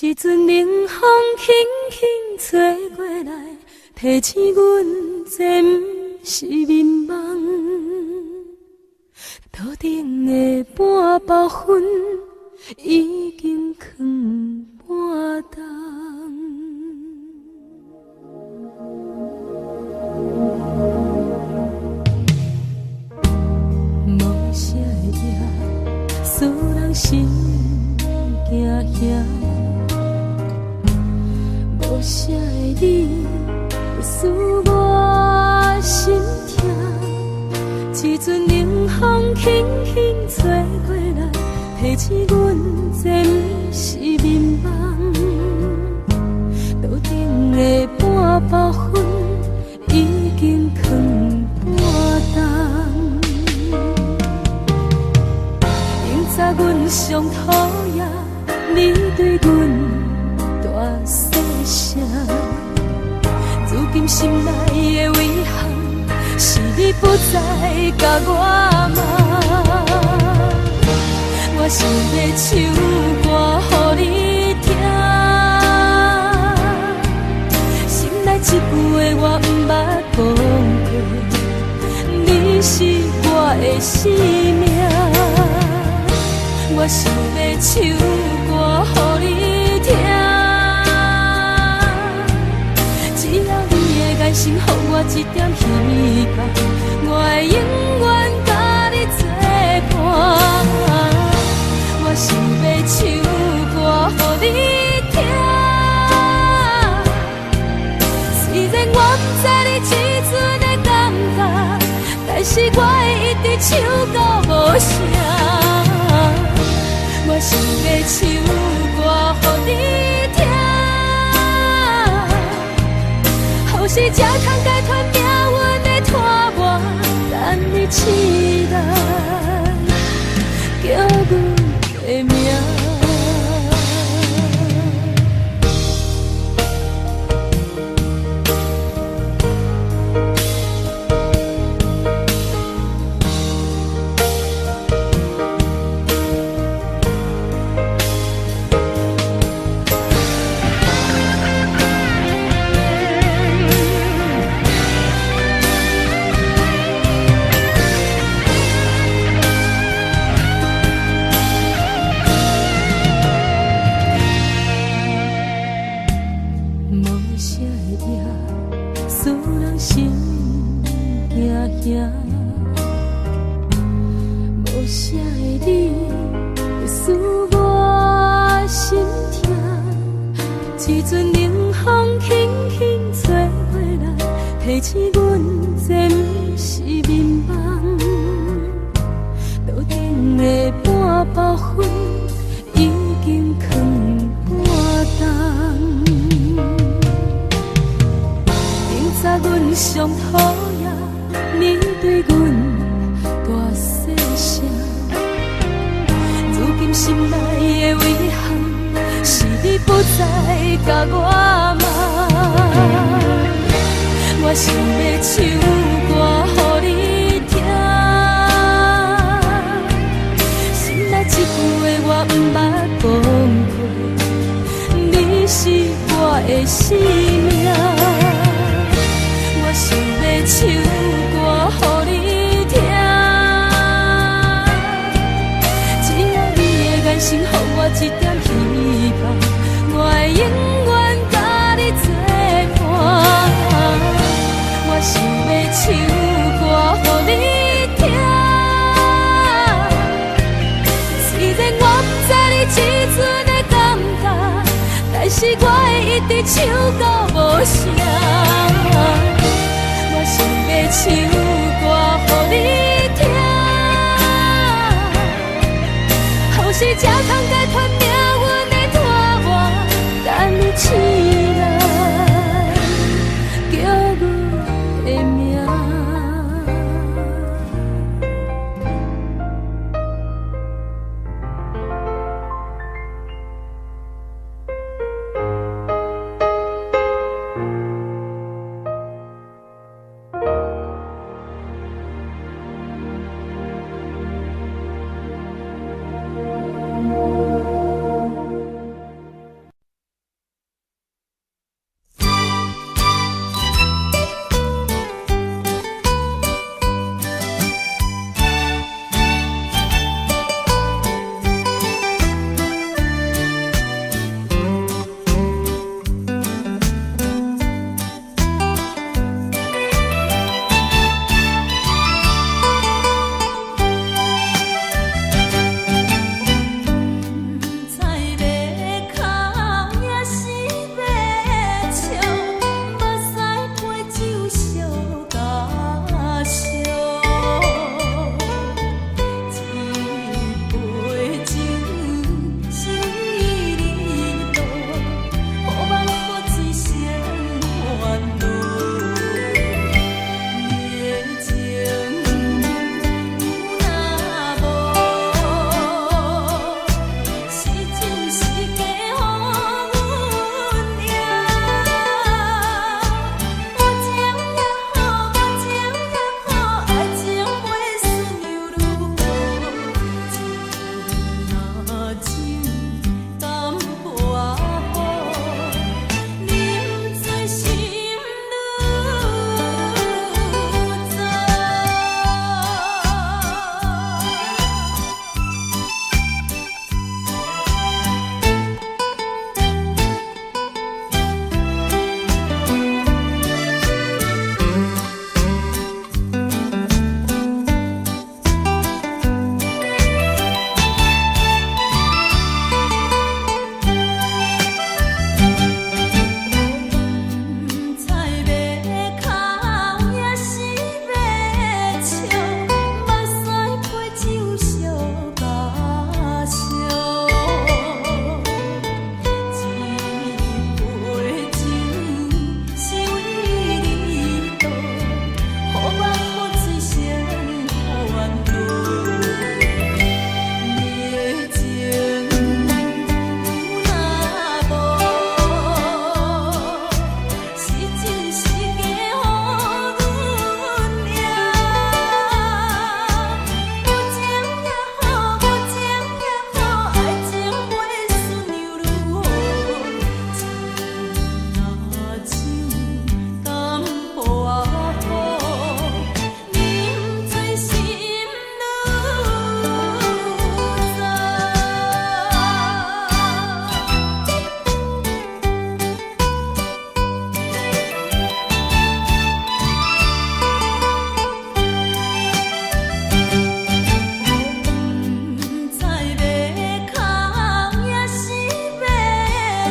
一陣冷風輕輕吹過來，提醒阮這毋是眠夢。桌頂的半包薰已經囥半冬。無聲的夜，使人心驚嚇。無聲的你，使我心痛。一陣冷風輕輕吹過來，提醒阮這毋是眠夢。桌頂的半包薰已經囥半冬。明早阮上討厭你對阮大細聲，如今心內的遺憾是你不再共我罵。我想欲唱歌予你聽，心內這句話我毋捌講過，你是我的生命。我想欲唱歌予你聽，只要你的眼神予我一點希望，我會永遠佮你作伴。我想欲唱歌予你聽，雖然我毋知你這陣的感覺，但是我會一直唱到無聲。我想欲唱歌予你聽，予是才通解脫命運的拖磨，等你醒來，叫阮的名。無聲的夜，使人心驚嚇。無聲的你，使我心痛。一陣冷風輕輕吹過來，提醒阮這毋是眠夢。桌頂的半包薰已經囥半冬。明早阮上討厭你對阮大細聲，如今心內的遺憾是你不再共我罵。我想欲唱歌予你聽，心內這句話我毋捌講過，你是我的生命。我想欲唱歌予你聽，只要你的眼神予我一點希望，我會永遠佮你作伴。我想欲唱歌予你聽，雖然我毋知你這陣的感覺，但是我會一直唱到無聲。我想欲唱歌予你聽，予是才通解脫命運的拖磨，等你醒來，叫阮的名。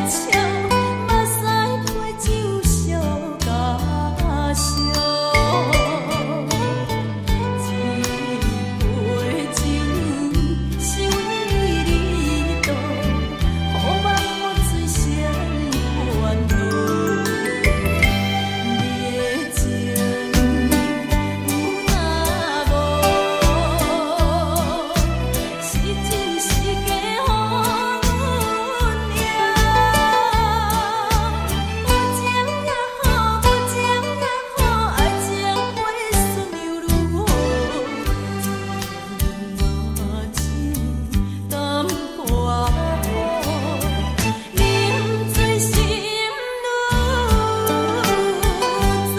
笑，目屎批酒烧甲烧。这杯酒是为你倒，予梦予醉成烦恼。你的情有若无，是真是假，予阮赢。无情也好，无情也好，爱情飞顺又如何？这淡薄仔，饮醉心愈早。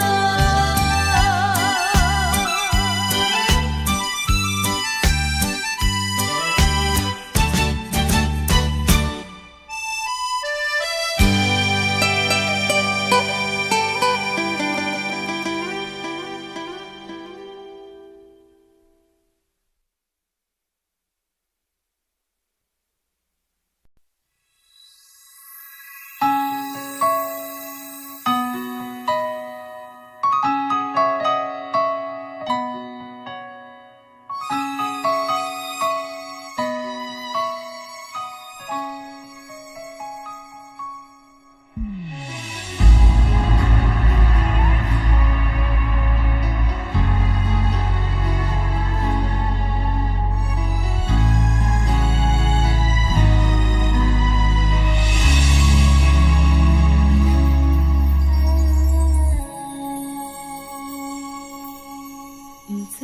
毋知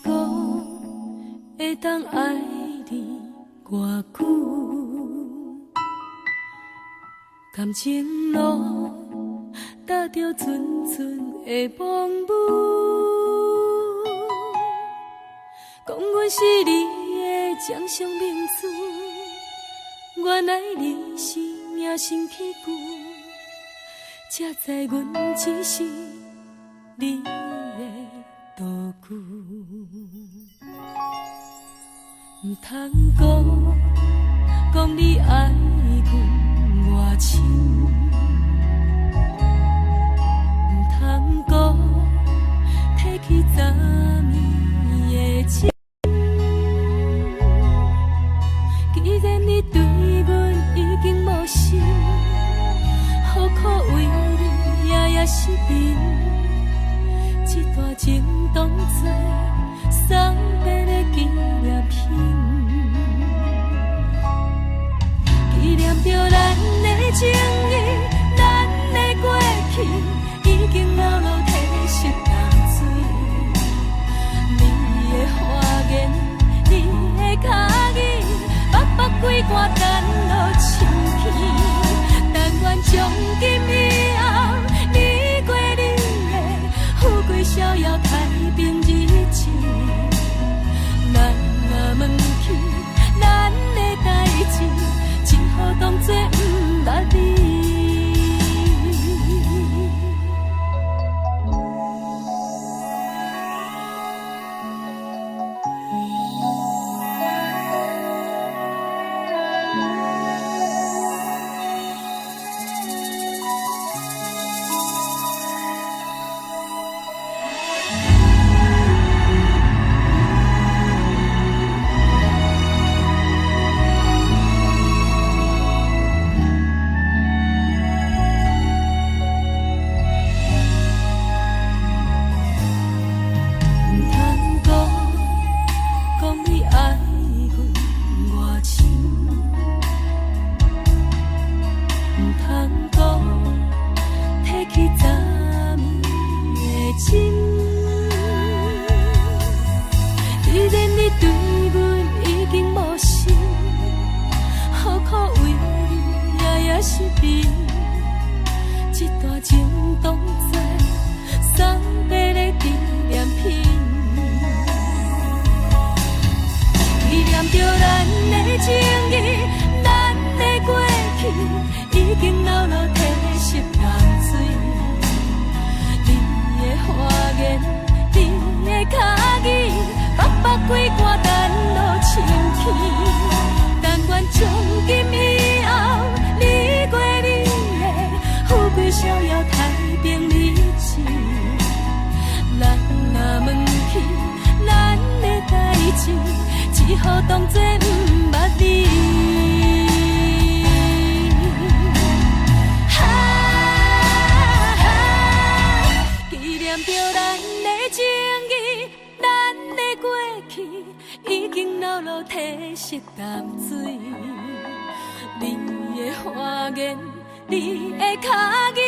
讲會當愛你偌久，感情路踏著陣陣的風雨，講阮是你的掌上明珠，原來你是命生起舊，才知阮只是你的道具。毋通講，講你愛阮偌深，毋通講，提起昨暝的情。既然你對阮已經無心，何苦為你夜夜失眠？這段情當作送別的紀念品，紀念著咱的情誼，咱的過去，已經老老褪色淡水。你的花言，你的跤語，目目規罐等落深去。但願從今以後，你過你的，富貴逍遙太平日子。咱若問起咱的代誌，只好當作毋捌你。毋通講，講你愛阮偌深，毋通講，提起昨暝的情。既然你對阮已經無心，何苦為你夜夜失眠？這段情當作送別的紀念品，紀念著咱的情誼，咱的過去，已經老老褪色淡水。你的花言，你的跤語，目目規罐等落深去。但願從今以後，你過你只好當作毋捌你。哈，紀念著咱的情誼，咱的過去，已經流落褪色淡水。你的歡顏，你的跤語，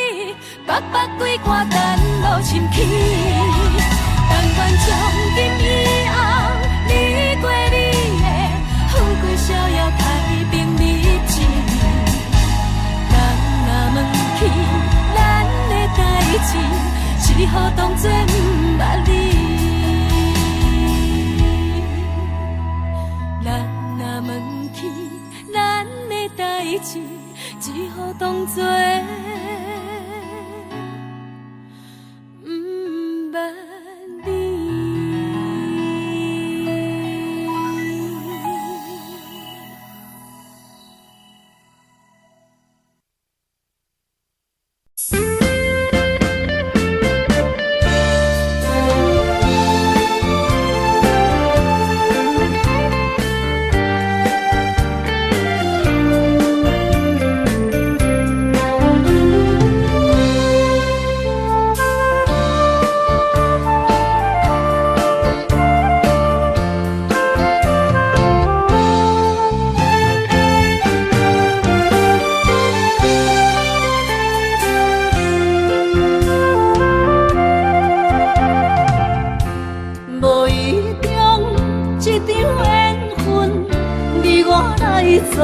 北北規寒等露深去。但願從今以後，你過你的，富貴逍遙太平日子。人若問起咱的代誌，只好當作毋捌你。人若問起咱的代誌，只好當作毋捌你。無意中這場緣分，你我來做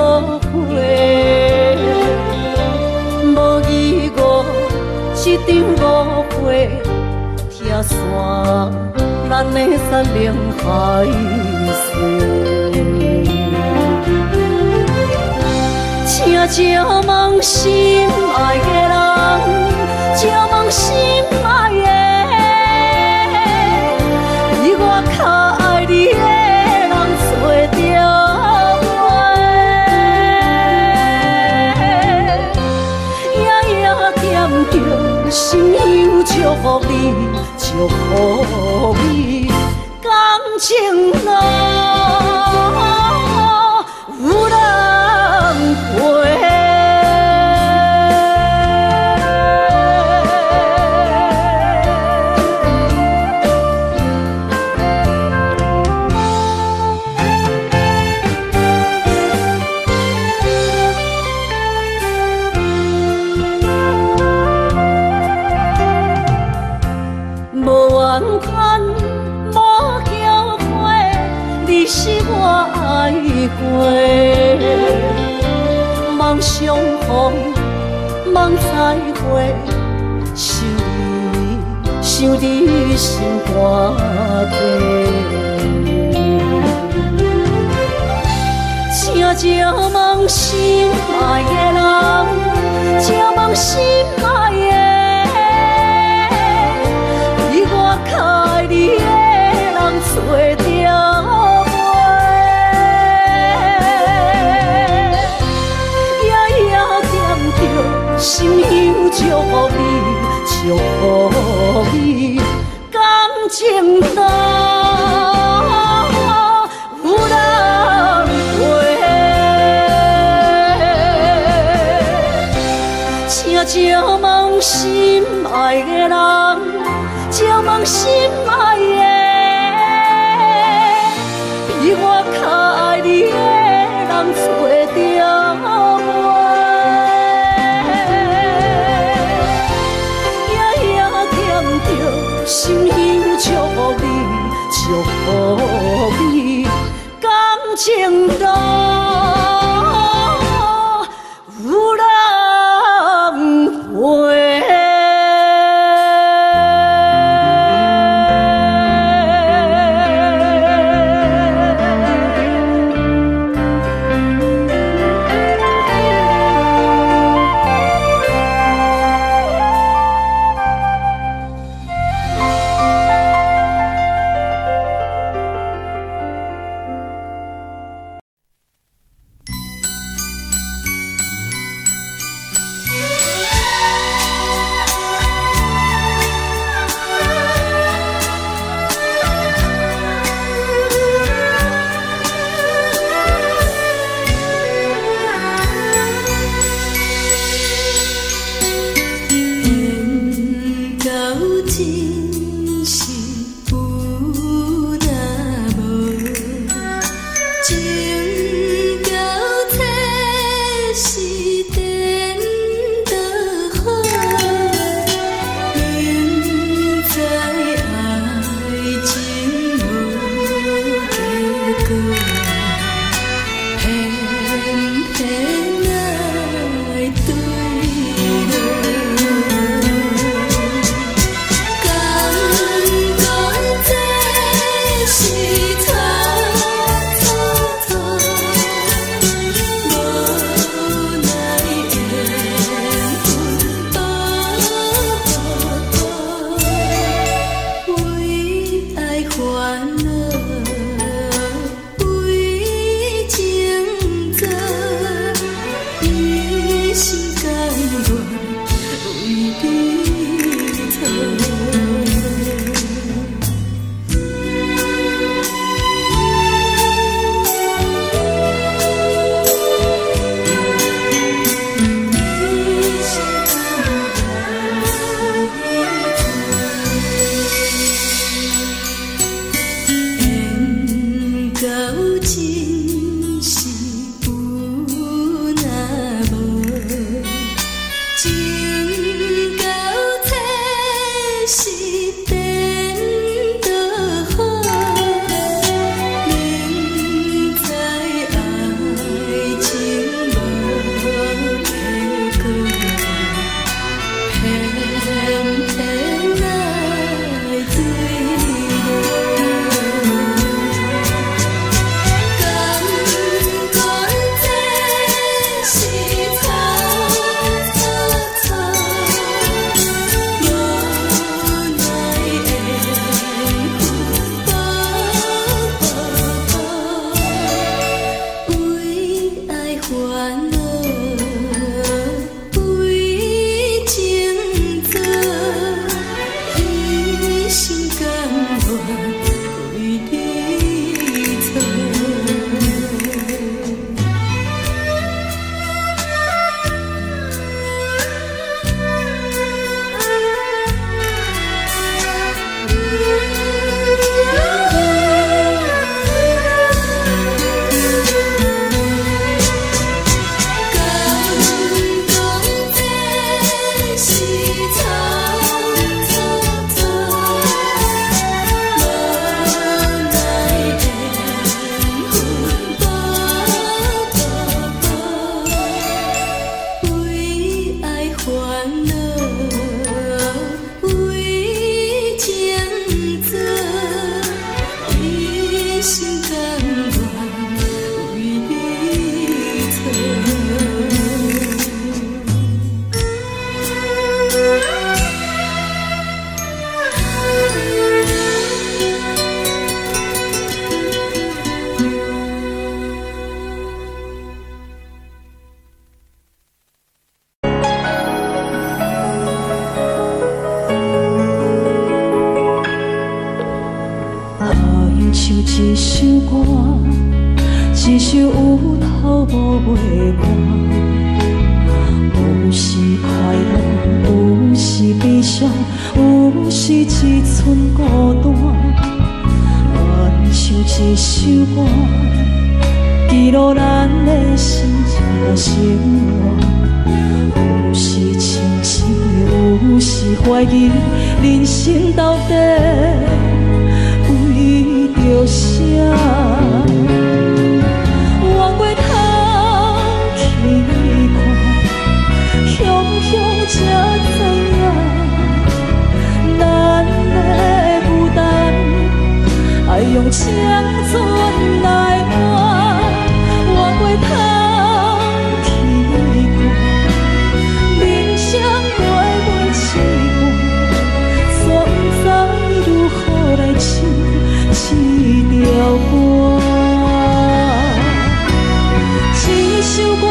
伙；無疑誤這場誤會，拆散咱的山盟海誓。請借問心愛的人，借問心愛的。比我較愛你的人找著袂？夜夜惦著心香祝福你，祝福你，感情路有人陪。無怨嘆，無後悔，你是我愛過。望相逢，望再會，想你，想你心肝底。請借問心愛的人，借問心愛的。比我較愛你的人找著袂？夜夜惦著心香祝福你，祝福你，感情路有人陪。請借問心愛的人，借問心愛的，比我較愛你的人找著袂？夜夜惦著心香祝福你，祝福你，感情路有人陪。一首歌，一首有頭無尾歌。有時快樂，有時悲傷，有時一寸孤單。親像一首歌，記錄咱的心情生活。有時清醒，有時懷疑，人生到底為著啥？轉過頭去看，雄雄才知影，咱的孤單愛用青春來換。轉過頭去看，人生短短一半，煞不知如何來唱這條歌。這首歌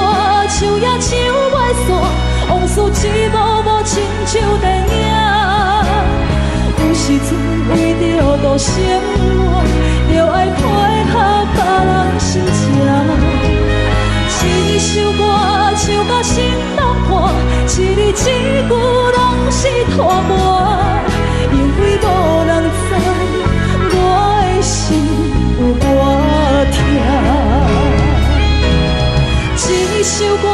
唱也唱袂煞，往事一幕幕親像電影。有時陣為著度生活，著愛配合別人心情。這首歌唱甲心攏破，一字一句攏是拖磨，因為無人知我的心有偌疼。這首歌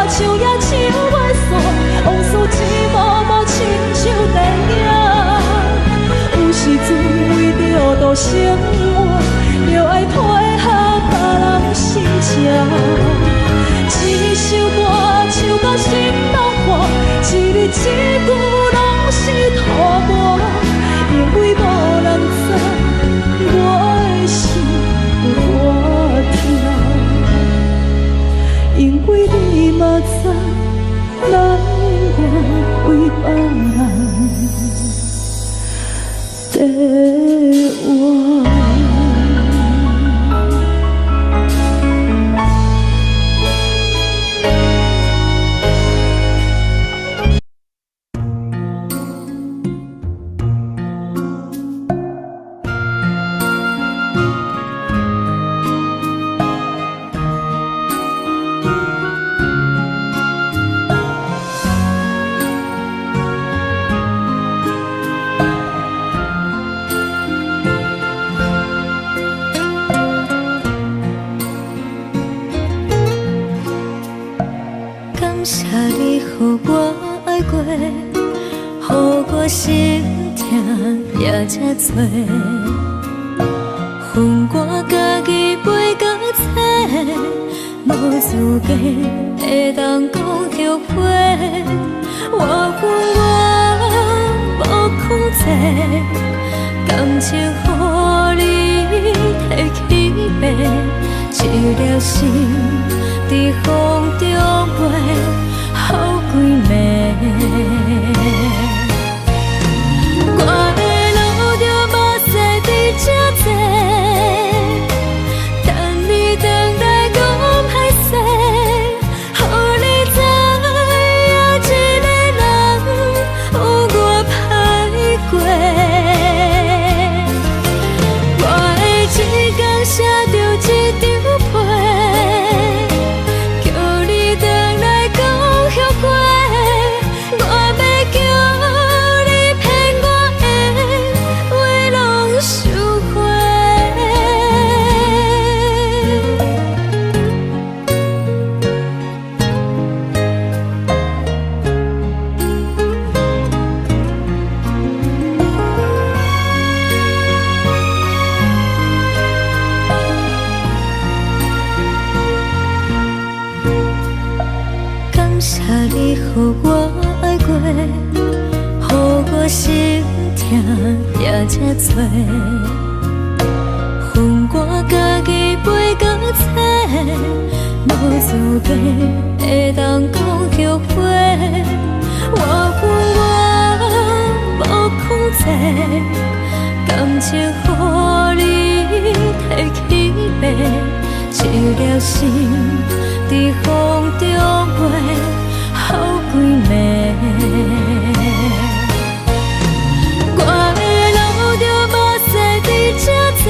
唱也唱袂煞，往事一幕幕親像電影。有時陣為著度生活，著愛配合別人心情。這首歌唱甲心攏破，一字一句攏是拖磨，因為無人知我的心有偌疼。因為你嘛知，咱永遠為別人在活。感謝你予我愛過，予我心疼也這多。分我家己飞到册，無資格會當講後悔。我永遠無控制，感情予你提去爬，一粒心佇風中飛，予幾暝。我會流著目屎佇這坐，等你轉來講歹勢，予你知影這个人有偌歹過。我會一工寫著一張批，叫你轉來講後悔。我欲叫你騙我的話攏收回。感謝你予我愛過，予我心疼也這多。分我家己飞到册，無資格會當講後悔。我永遠無控制，感情予你提去爬，一粒心佇風中飛，予幾暝。我會流著目屎佇這坐。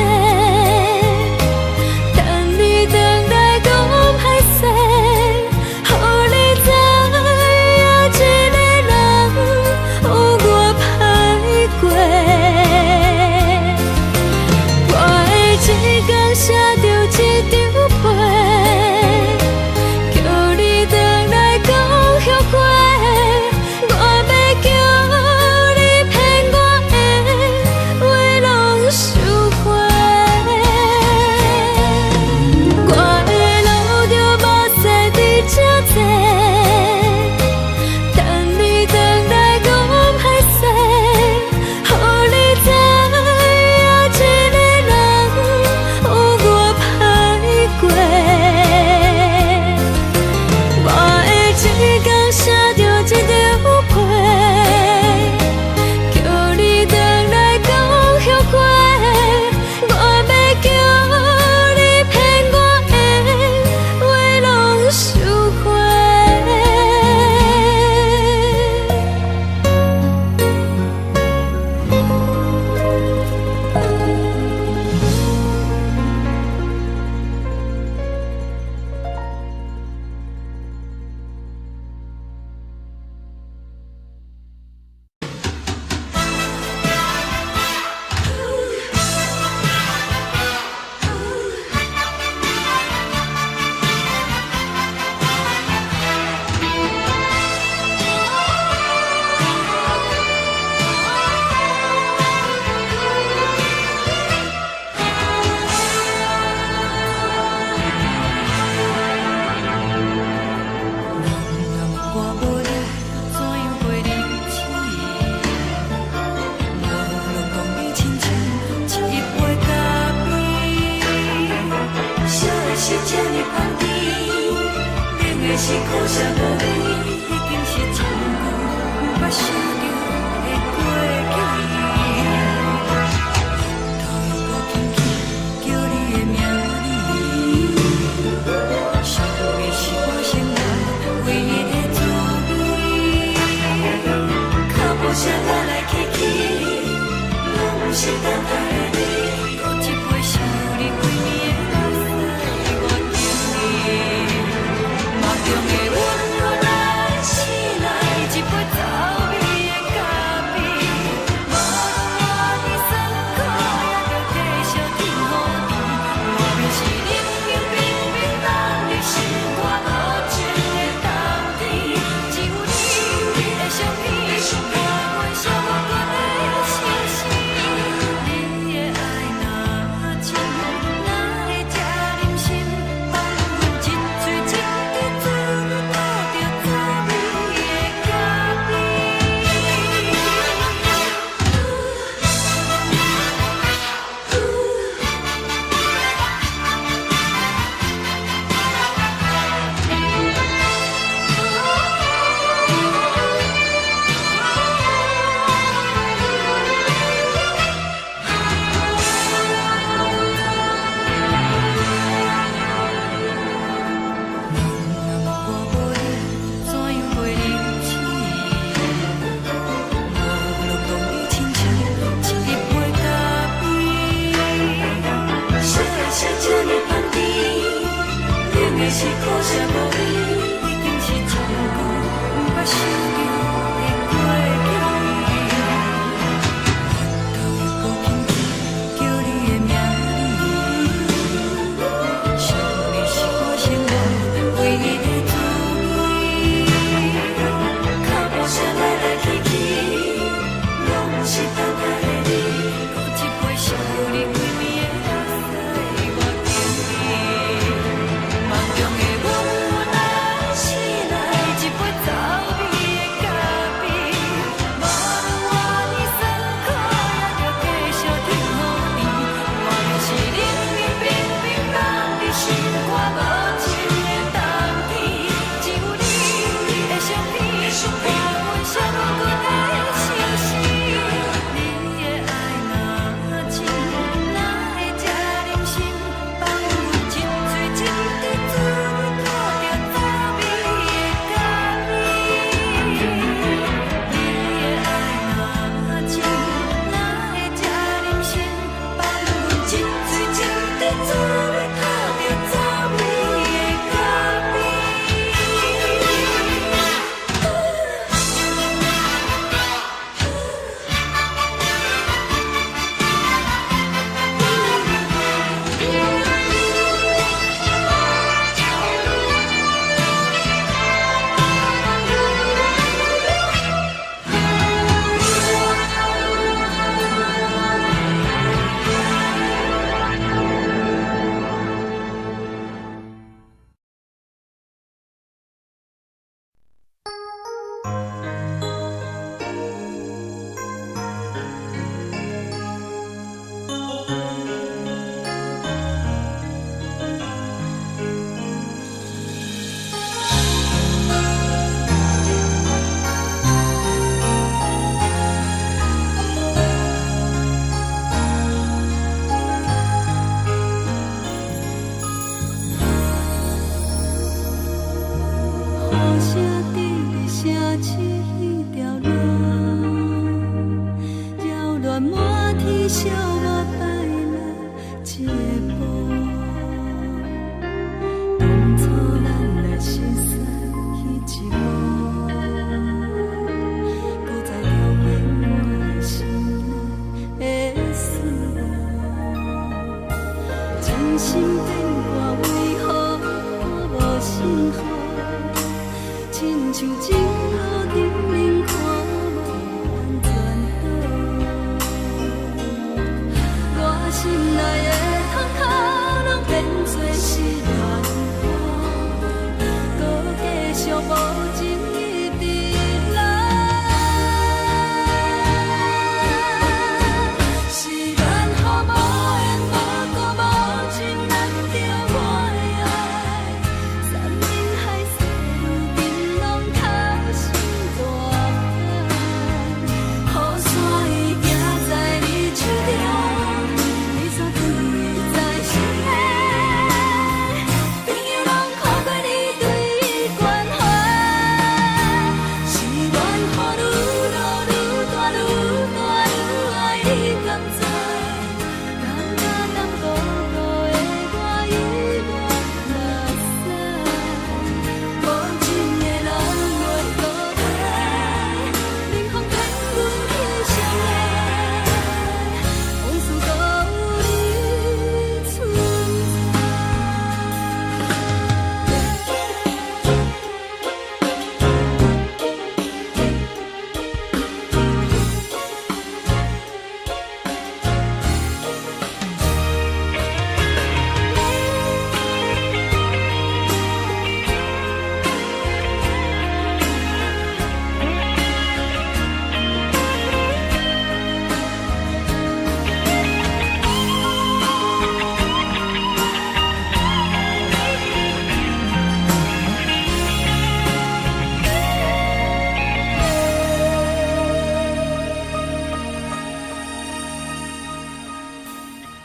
惜阮的相思。你的愛若深，哪會這忍心放阮一喙一滴水吐著滋味的咖啡？你的愛若深，哪會這忍心放阮一喙一滴水吐著滋味的咖啡？雨聲佇咧城市彼條路，擾亂滿天小目擺來一步。當初咱來熟似彼一幕，閣再重演我心內的思慕。真心變卦為何看無信號？親像情路頂面看無安全島。我心內的痛苦攏變做是戀雨，閣繼續無情一直來。是緣予無緣無故無情難著我的愛，山盟海誓如今攏投身大海。雨傘伊行在你手中，你煞囥在心內。朋友攏看過你對伊關懷，是緣予愈落愈大愈大愈愛，你敢知？感覺淡孤孤的我已無目屎，無情的人袂孤單，冷風騙阮去相愛，往事閣有你存在。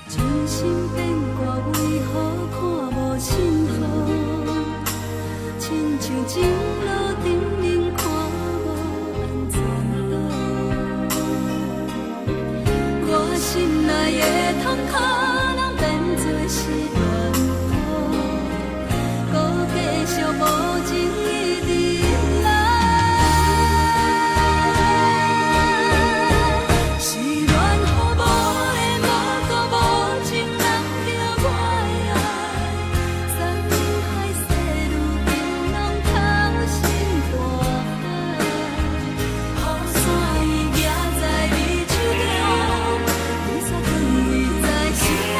真心變卦為何看無信號？親像情路頂面看無安全島。我心內的痛苦攏變做是戀雨，閣繼續無情一直來。是緣予無緣無故無情難著我的愛，山盟海誓如今攏投身大海。雨傘伊行在你手中，你煞囥在心內。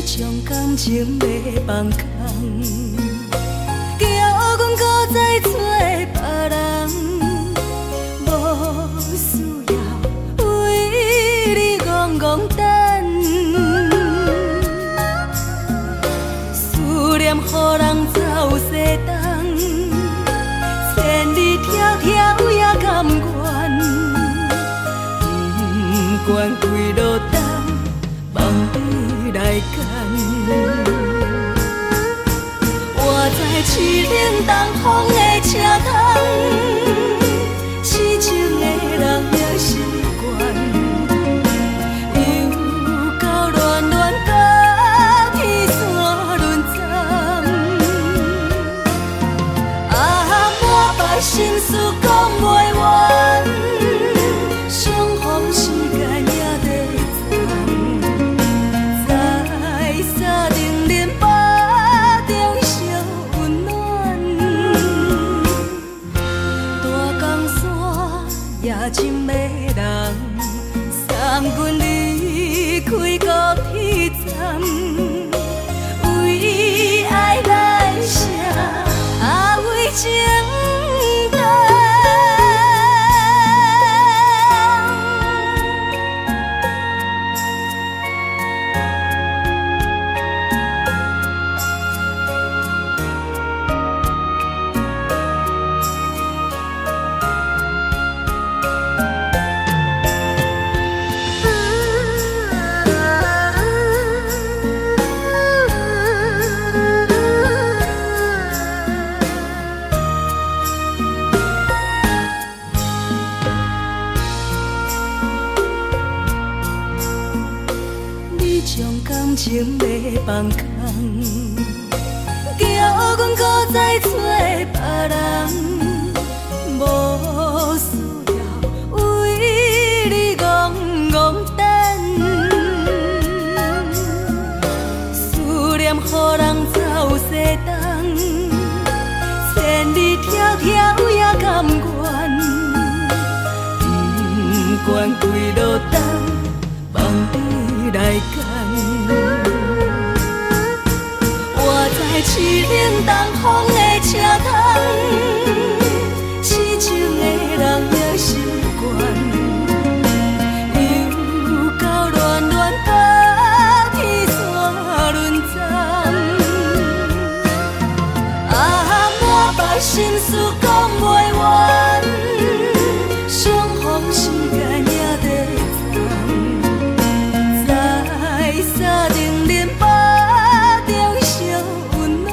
你將感情欲放空，叫阮閣再揣別人，無需要為你戇戇等，思念予人走西東，千里迢迢也甘願，不管幾落冬，放你來揀。活在凄冷東風的車窗，痴情的人也習慣，又到戀戀甲天山輪鬃，啊，滿腹心事講袂完，相逢時間也短暫，在三重林腹中相溫暖，大江山也情迷人，送阮離開高鐵站，為愛來寫，啊為情等。你將感情欲放空，叫阮閣再揣別人，無需要為你戇戇等，思念予人走西東，千里迢迢也甘願，不管幾落冬，放你來揀。活在凄冷東風的車窗，痴情的人也習慣，又到戀戀甲天山輪鬃，啊，滿腹心事講袂完，相逢時間也短暫，在三重林腹中相溫暖，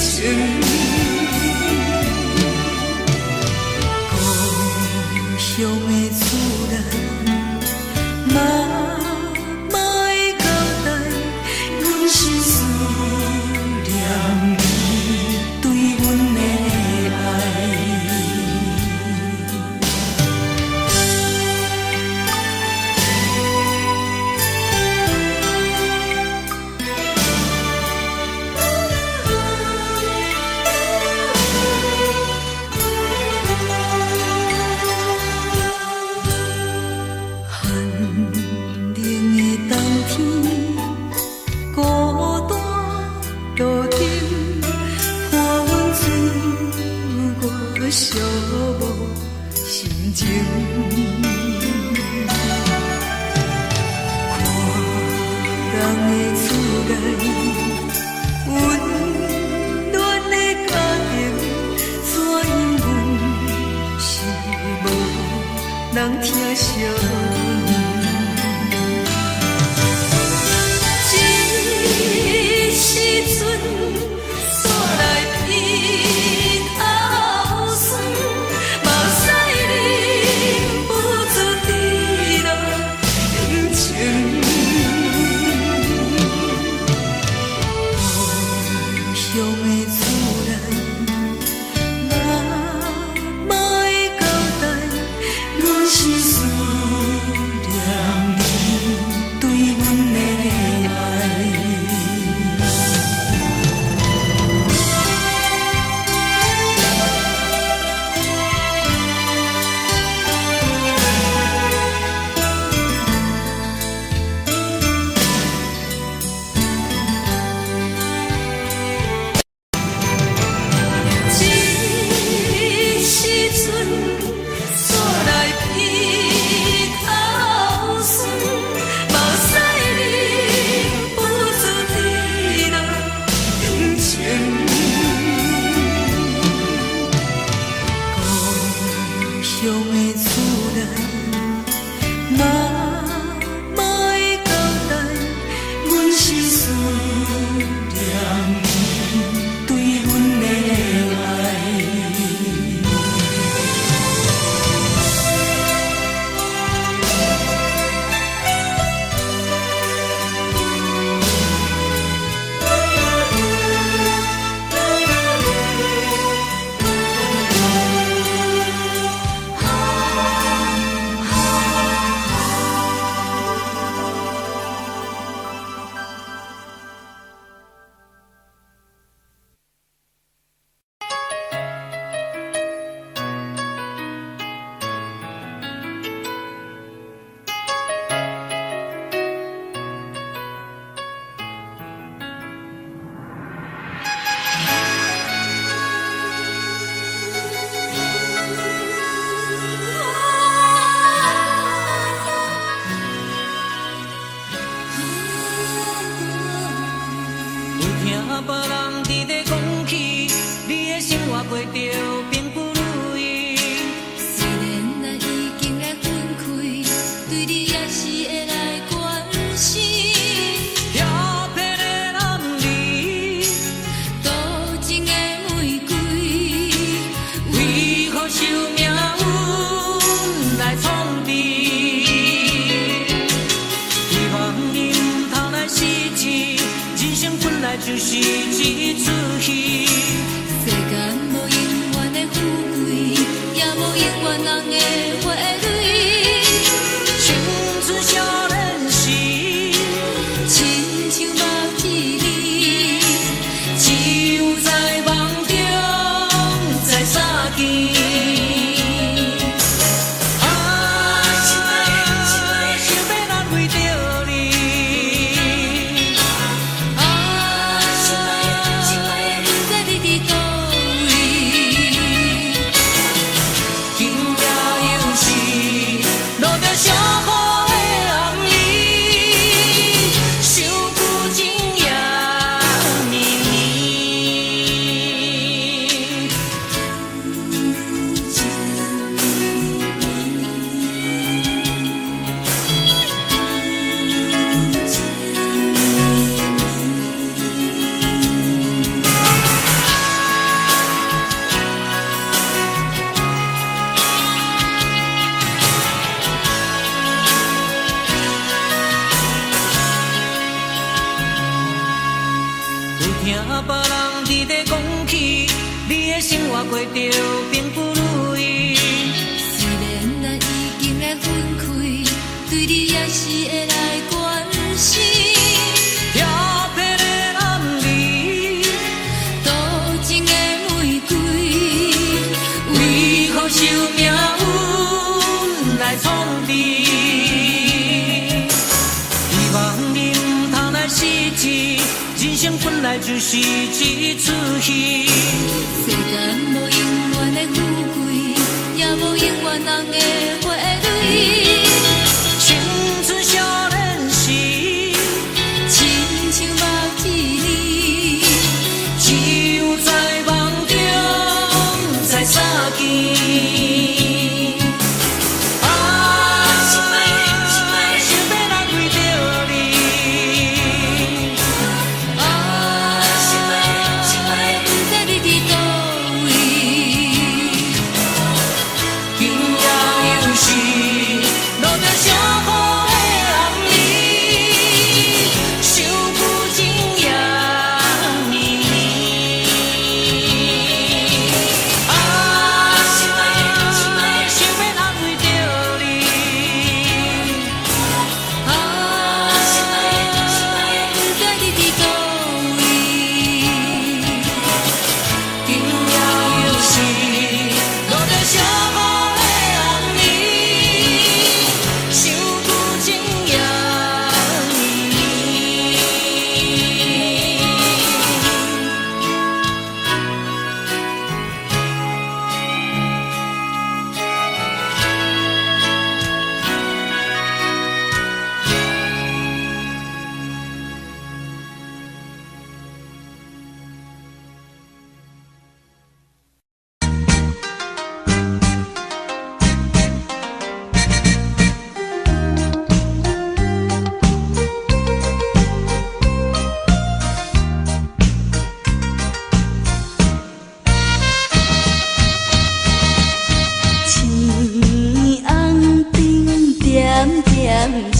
情。故乡的厝内，妈妈的交代，阮是思念你對阮的愛。寒冷的冬天，孤單路燈，伴阮歲月寂寞心情。看人的厝內，溫暖的家庭，怎樣阮是無人疼惜阮。這時陣煞來鼻頭酸，目屎忍不住滴落眼睛。故鄉的厝內，媽媽的交代，阮是思念你對阮的愛。這時陣煞來鼻頭酸，目屎忍不住滴落眼睛。故鄉的厝內，媽媽的交代，阮是思念你對阮的愛。有聽別人佇咧講起，你的生活過著並不如意。雖然咱已經來分開，對你也是會來關心。遐騙的男兒，多情的玫瑰，為何受命運來創治？希望你毋通來失志，人生本來就是一齣戲。世間無永遠的富貴，也無永遠人的花蕊。青春少年時，親像目一暝，只有在夢中再相見。啊，想欲難為著你。啊，的生活過著並不如意。雖然咱已經來分開，對你也是會來關心。調皮的男兒，多情的玫瑰，為何受命運來創治？希望你毋通來失志，人生本來就是一齣戲。世間無永遠的富貴，也無永遠紅的花蕊。青春少年時，親像目一暝，只有在夢中才相見。啊，想欲來為著你。啊，不知你佇佗位。今夜又是落著小雨的暗暝，想久情也绵綿。啊，想欲安慰著你。啊，不知你佇佗位。今夜又是落著小雨的暗暝，想久情也绵綿。青红灯点点是，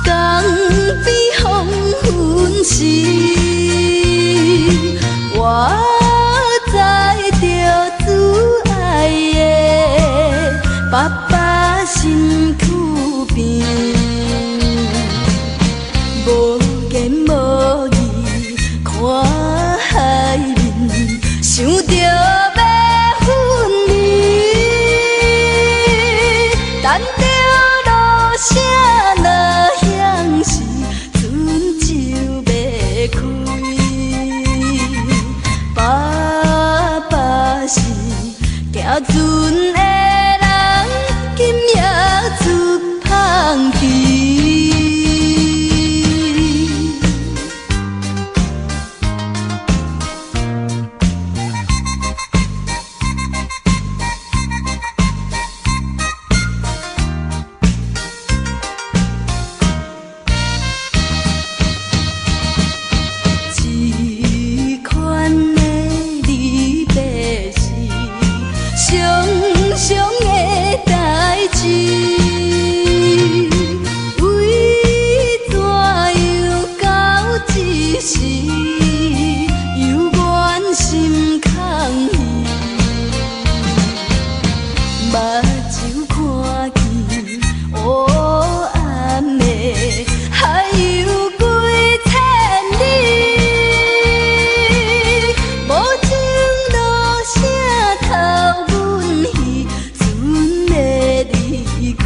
江边黄昏时，我载著主爱的爸爸身躯边，無言無語看海面，想著欲分離，等著落聲若響時，船就欲開。爸爸是行船的人，今夜出芳期。這款的離別是常常的代誌，為怎樣到這時猶原心空虛？目睭看見烏暗的海洋幾千里，無情落聲頭阮彼船的離開。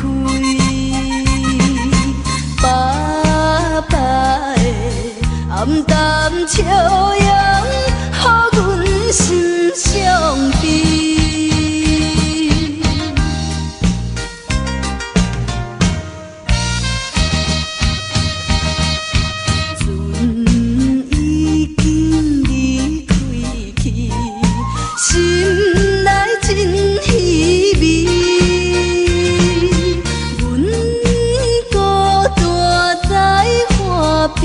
爸爸的暗淡笑容，予阮心傷悲。船已經離開去，心內真稀微。阮孤單在岸邊，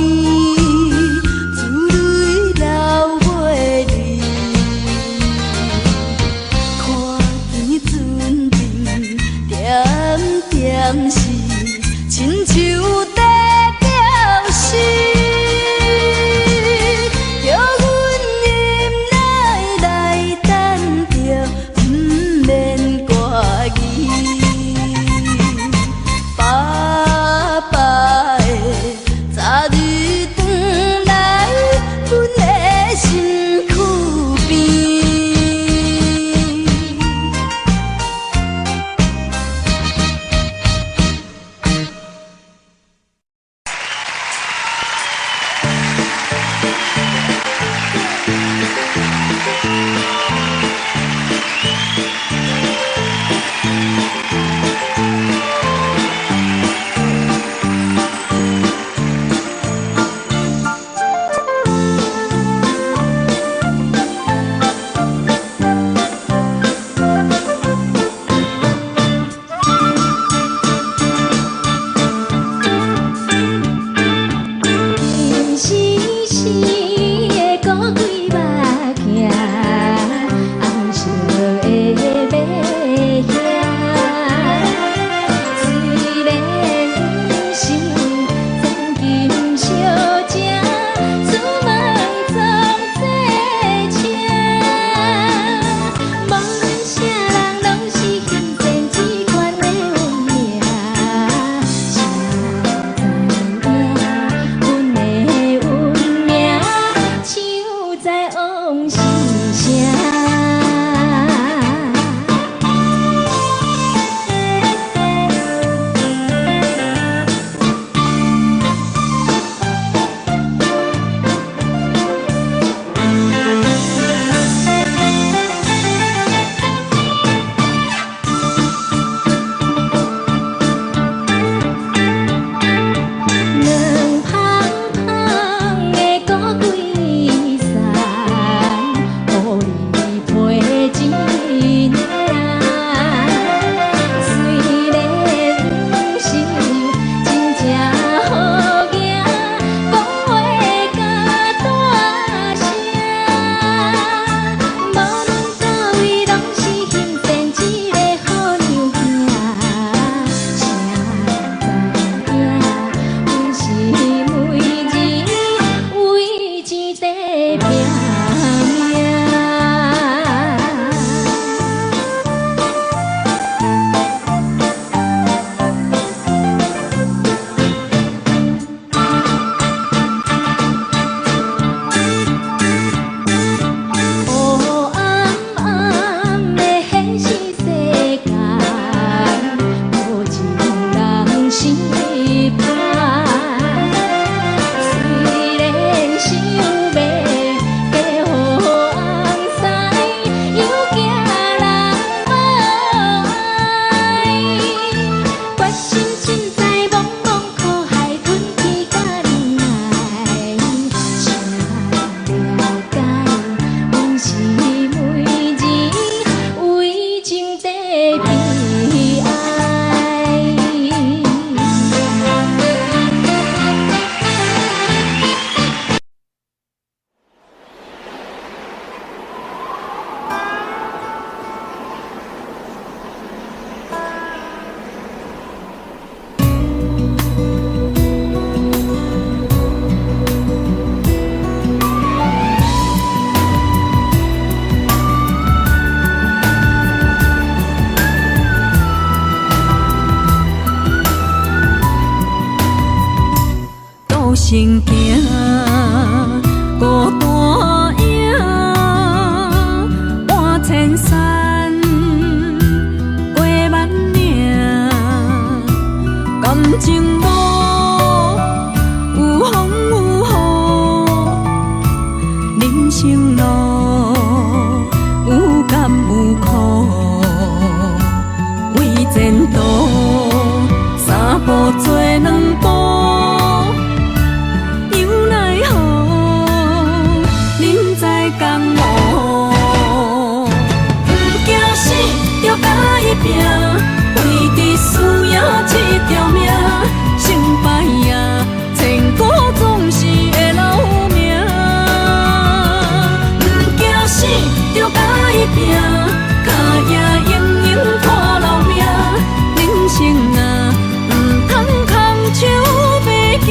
珠淚流袂離。看見船燈點點是，親像在表示，叫阮忍耐來等。身行，孤單影，搬千山，過萬嶺，感情無有風有雨，人生路有甘有苦，為前途三步做兩步。又奈何，人在江湖，毋驚死，著共伊拚，為著輸贏這條命，成敗啊，千古總是會留名。毋驚死，著共伊拚，跤贏英勇看留名，人生啊，毋通空手白行。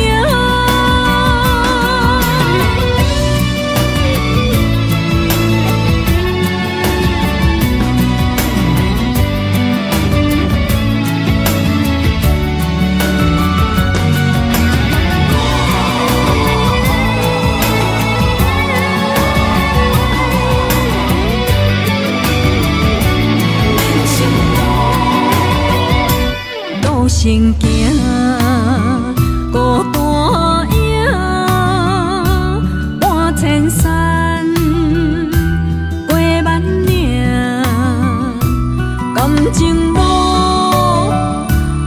路先行，孤單影，搬千山，過萬嶺，感情無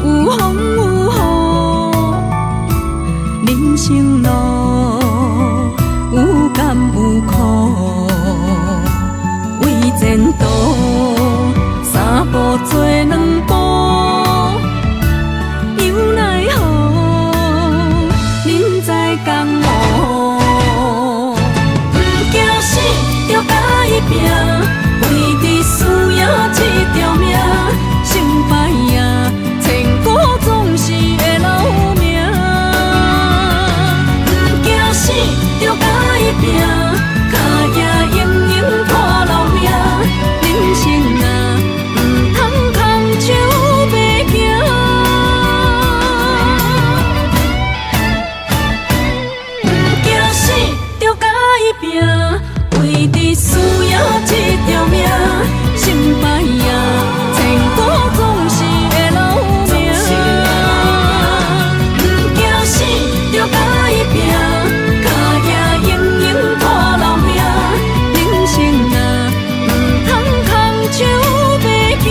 有風有雨，人生路有甘有苦，為前途三步做兩步。又奈何，人在江湖，毋驚死，著共伊拚，為著輸贏這條命，成敗啊，千古總是會留名。毋驚死，著共伊拚，跤贏英勇看留名，人生啊，毋通空手白行。毋驚死，著共伊拚，為著輸贏這條命，成敗啊，千古總是會留名。毋驚死，著共伊拚，跤贏英勇看留名，人生啊，毋通空手白行。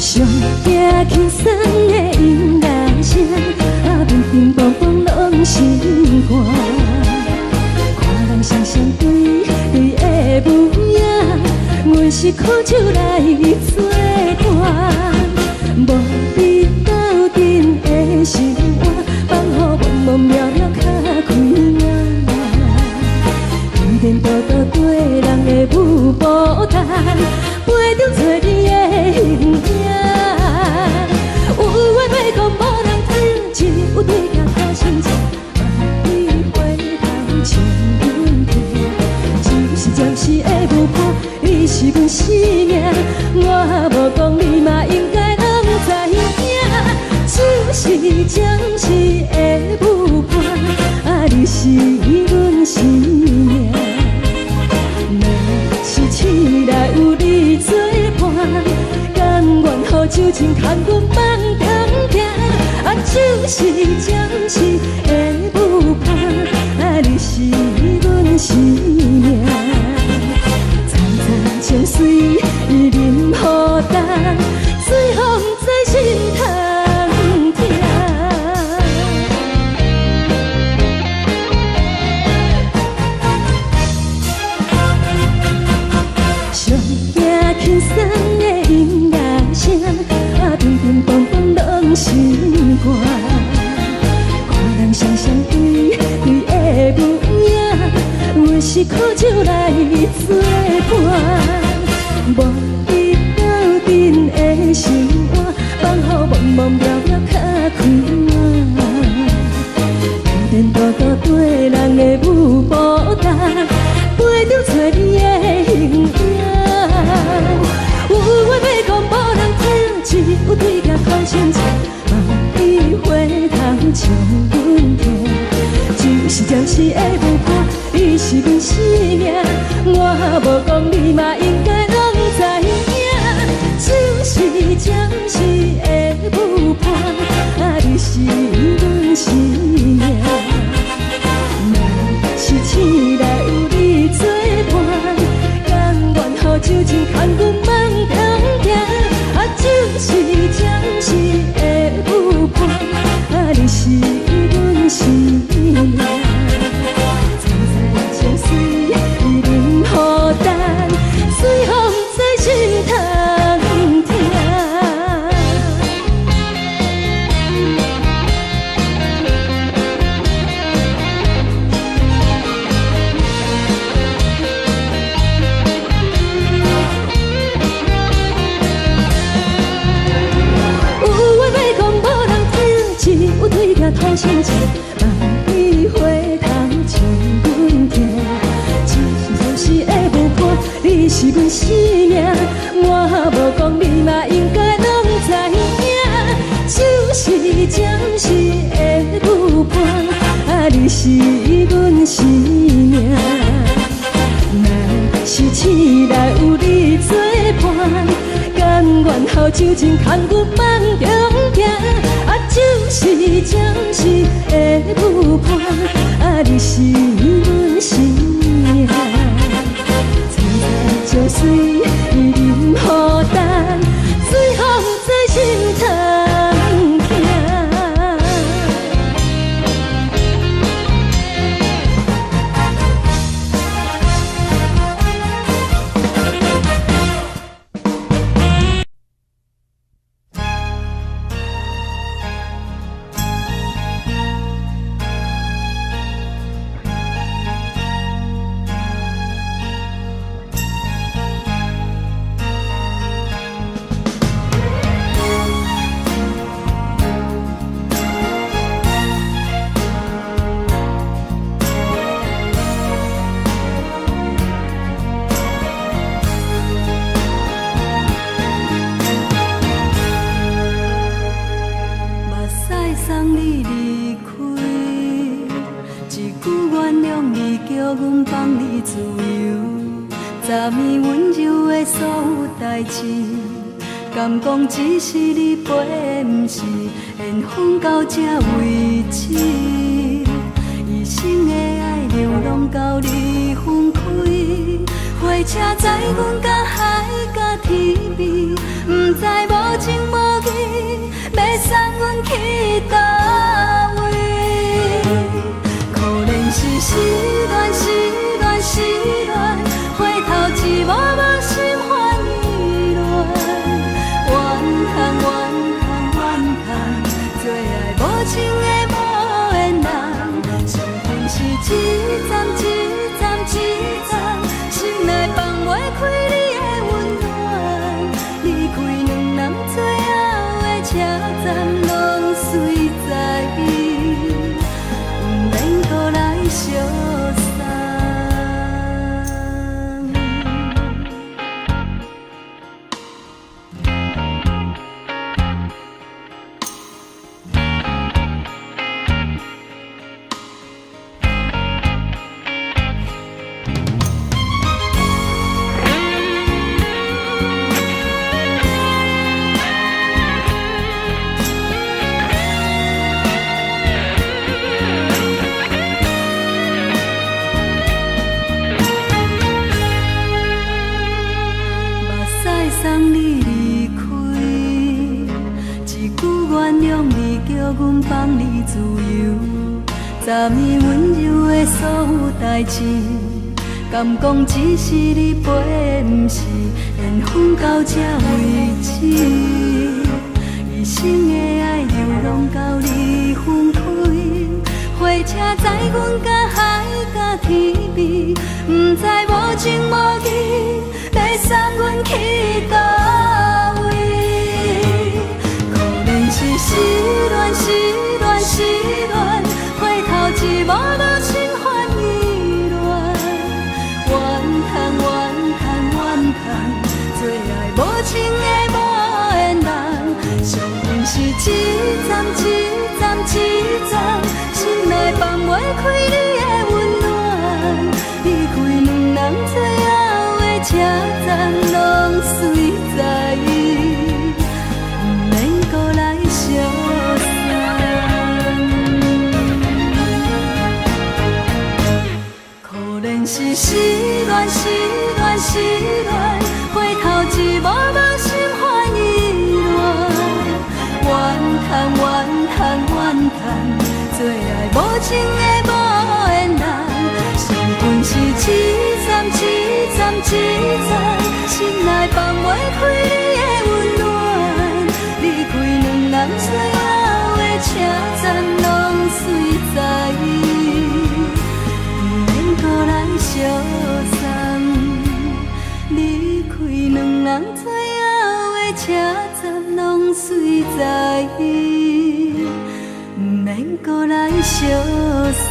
上驚輕鬆的音樂聲，啊，乒乒乓乓攏心肝。看人雙雙對對的舞影，阮是苦手來做伴，無比鬥陣的生活，放予茫茫渺渺較開眼。天道道對人的舞步單，陪中找你的形影。有話袂講無人知，只有對鏡看心情。萬里回頭穿阮天，只是暫時的舞伴，你是阮生命。我無講你嘛應該攏知影，只是暫時的舞伴，啊，你是阮生命。若是醒來有你作伴，甘願予酒精牽阮放通聽。啊，只是暫時的舞伴，啊，你是阮生命。層層情水淋雨冬，最予毋知心是苦酒來作伴。無伊鬥陣的生活，放予茫茫渺渺較快活。天大大對人的舞步重，陪著找你的形影。有話欲講無人聽，只有對鏡看清楚，望伊回頭笑阮聽。就是暫時的舞伴，你是阮生命，我無講你嘛應該攏知影。就是暫時的舞伴，你是阮生命。若是醒來有你作伴，甘願予酒精牽阮夢中行。啊，就是暫時的舞伴，你是阮生命。苍山青水忍予等，水予不知心通疼。有話欲講無人聽，只有對鏡吐心情，望伊回頭笑阮聽。只是暫時的舞伴，你是阮生命，我無講你嘛應該攏知影。就是暫時的舞伴，你是阮生命。若是醒來有你作伴，甘願予酒精牽阮夢中行。啊，就是暫時的舞伴，你是阮生命。苍山青水忍予等，水予不知心通疼。目屎送你離開，一句原諒你，叫阮放你自由。昨暝溫柔的所有代誌，敢講只是你陪，毋是緣分到這為止。一生的愛流浪到你分開，火車載阮甲海甲天邊，不知無情無義，欲送阮去佗位？可憐是失戀，失戀，失戀，回頭一幕幕心煩意亂。怨叹怨嘆怨嘆，做愛無情的無緣人，傷痕是一站一站一站，心內放袂開你的溫暖。離開兩人最後的車站，攏隨在你，毋免閣來相送。目屎送你離開，一句原諒你，叫阮放你自由。昨暝溫柔的所有代誌，敢講只是你陪，毋是緣分到這為止。一生的愛流浪到你分開，火車載阮甲海甲天邊，不情無記，欲送阮去佗位？可憐是失戀，失戀，失戀，回頭一望無心煩意亂。怨嘆怨嘆怨嘆，做愛無情的無緣人，相逢是一站一站一站，心內放袂開你的溫暖。離開兩人最後的車站，攏隨在意，毋免閣來相送。可憐是失戀，失戀，失戀，回頭一望無心煩意亂。怨嘆怨嘆怨嘆，做愛無情的無緣人，相逢是一站一站一站，心內放袂開你的溫暖。離開兩人最後的車站，攏隨在意，毋免閣來相送。離開兩人最後的車站，攏隨在意，毋免閣來相送。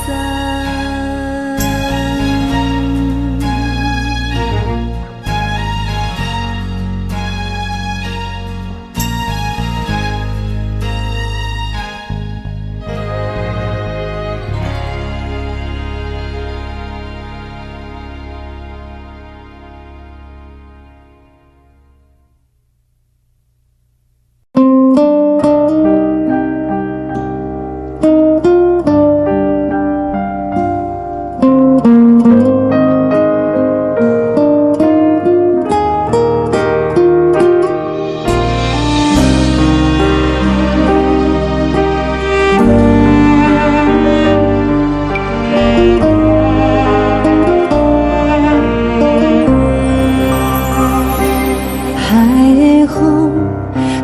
海的風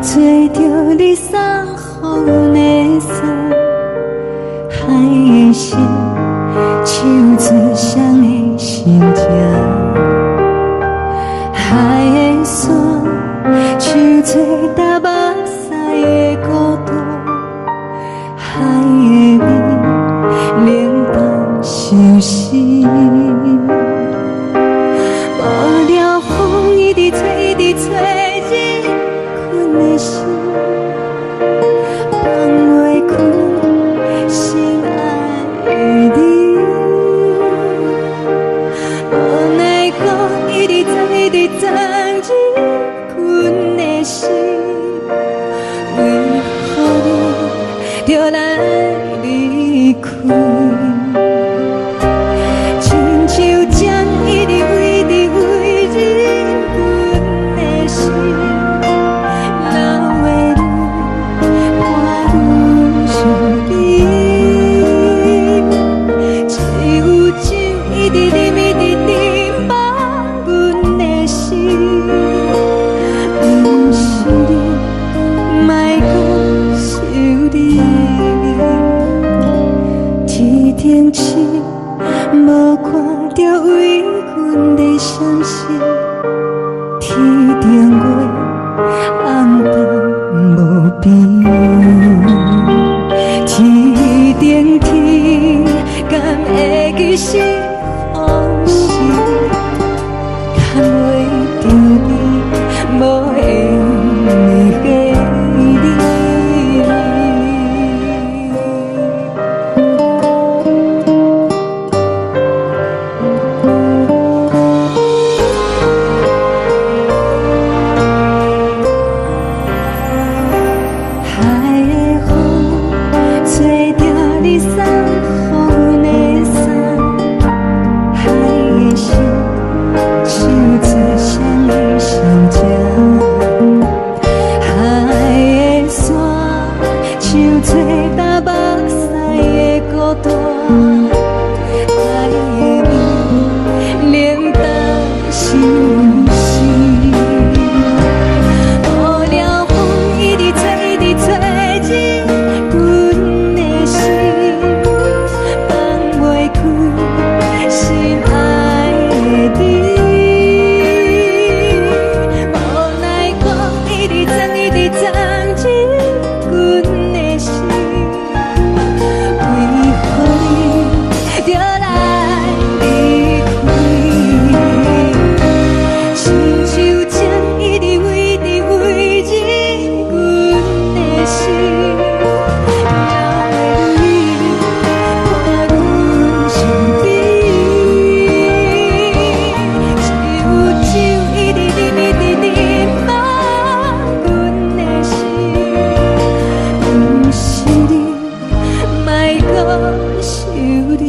吹著你送予阮的衫，海的心唱出誰的心情，海的山唱出踏目屎的孤單，海的味冷淡相思。無聊風一直吹，一直吹，入阮的心，放袂開心愛的你。無奈何一直鑽，一直鑽入阮的心，為何你著來離開？親像針一直一直飛入阮的心，流的淚伴阮相依。只有酒一直啉，一直啉，放阮的心，毋是你，莫閣想你。天頂星無看著為阮咧閃爍，天頂月暗淡無邊。天頂天敢會記是予是牽袂著你，無緣的你。海的風吹著你送予阮的衫，離開。親像情一直圍直圍入阮的心，也會伴阮身邊。一有酒一直啉一直啉滿阮的心，毋是你，莫閣想你。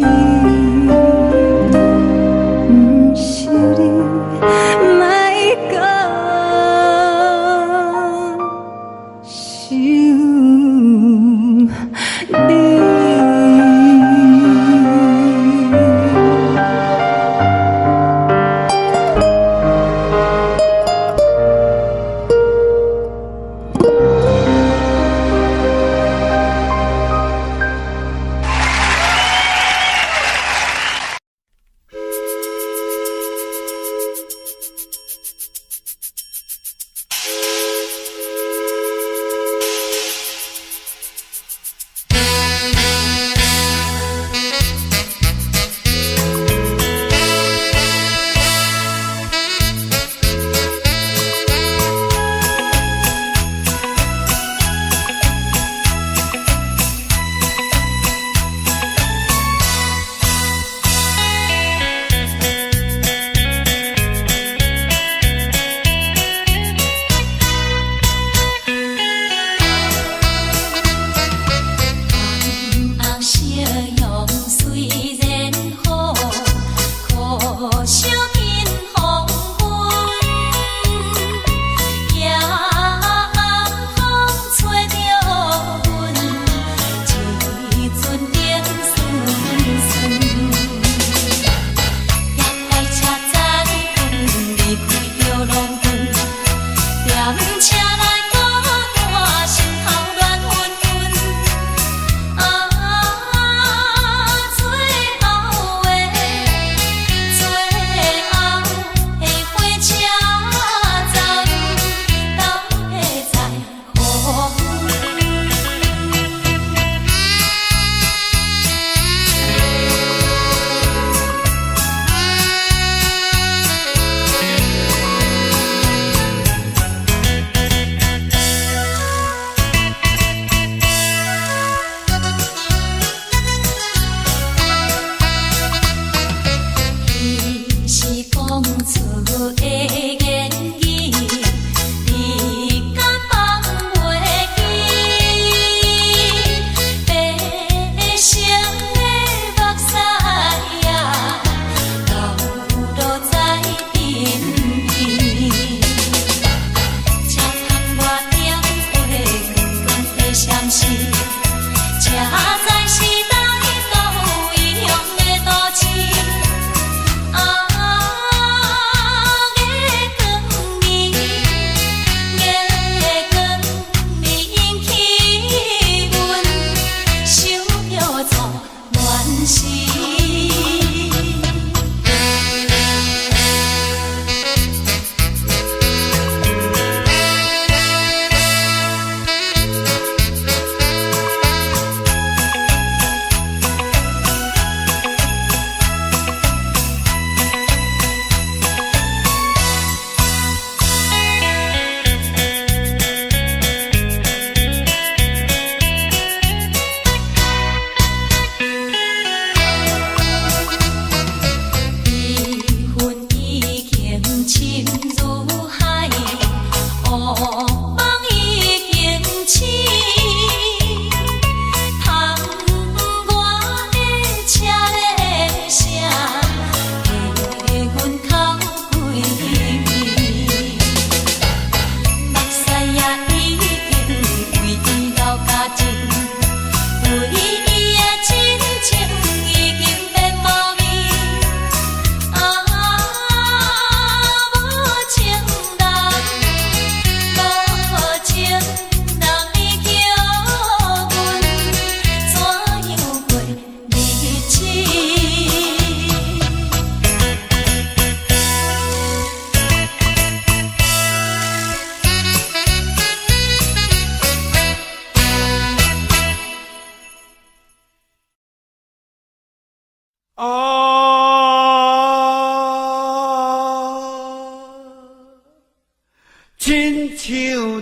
像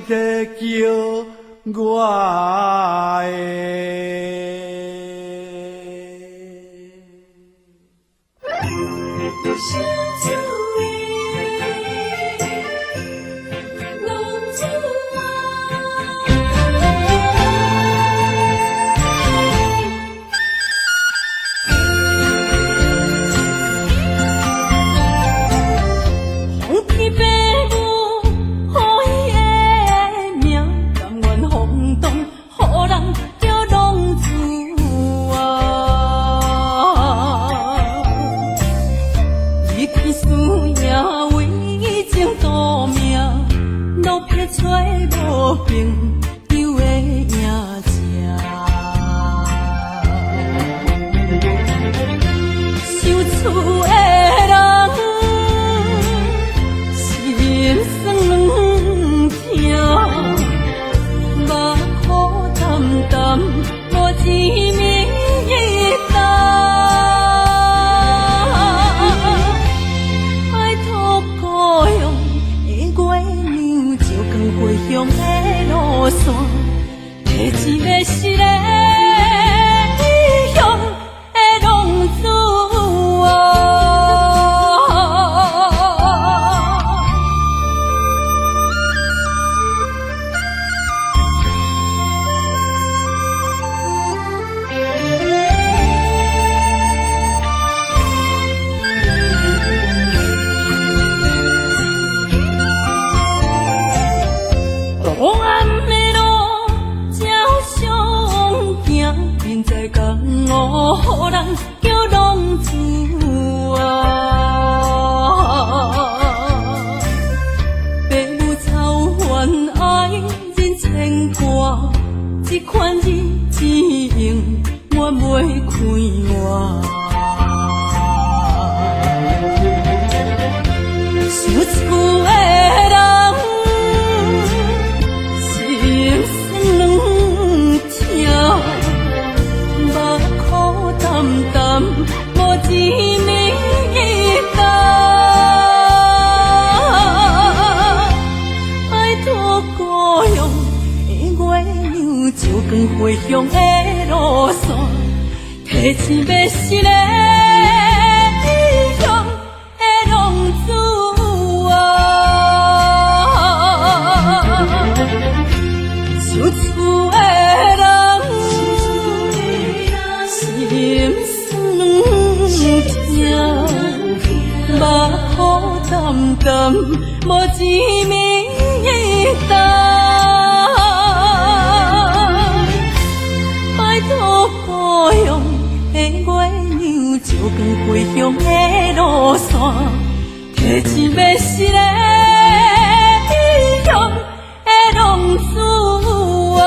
在叫我的。相思的浪子啊。风起爸母予伊的名，甘愿风动，予人叫浪子啊。离去输赢为情赌命，落魄找无朋友的影子。想厝的人，心酸软疼，目苦澹澹，无一暝担。拜托故乡的月娘，照光回乡的路线，提钱欲失的异乡的浪子啊。黑暗的路才相行，人在江湖，予人叫浪子啊。爸母操烦爱人牵挂，这款日子永远袂快活。想厝的人，心酸软疼，目苦澹澹，无一暝担。拜托故乡的月娘，照光回乡的路线，提钱欲失的异乡的浪子啊。想厝的人，心酸软疼，目苦澹澹，无一暝担。拜托故乡的月娘，照光回乡的路线，提钱欲失的异乡的浪子啊。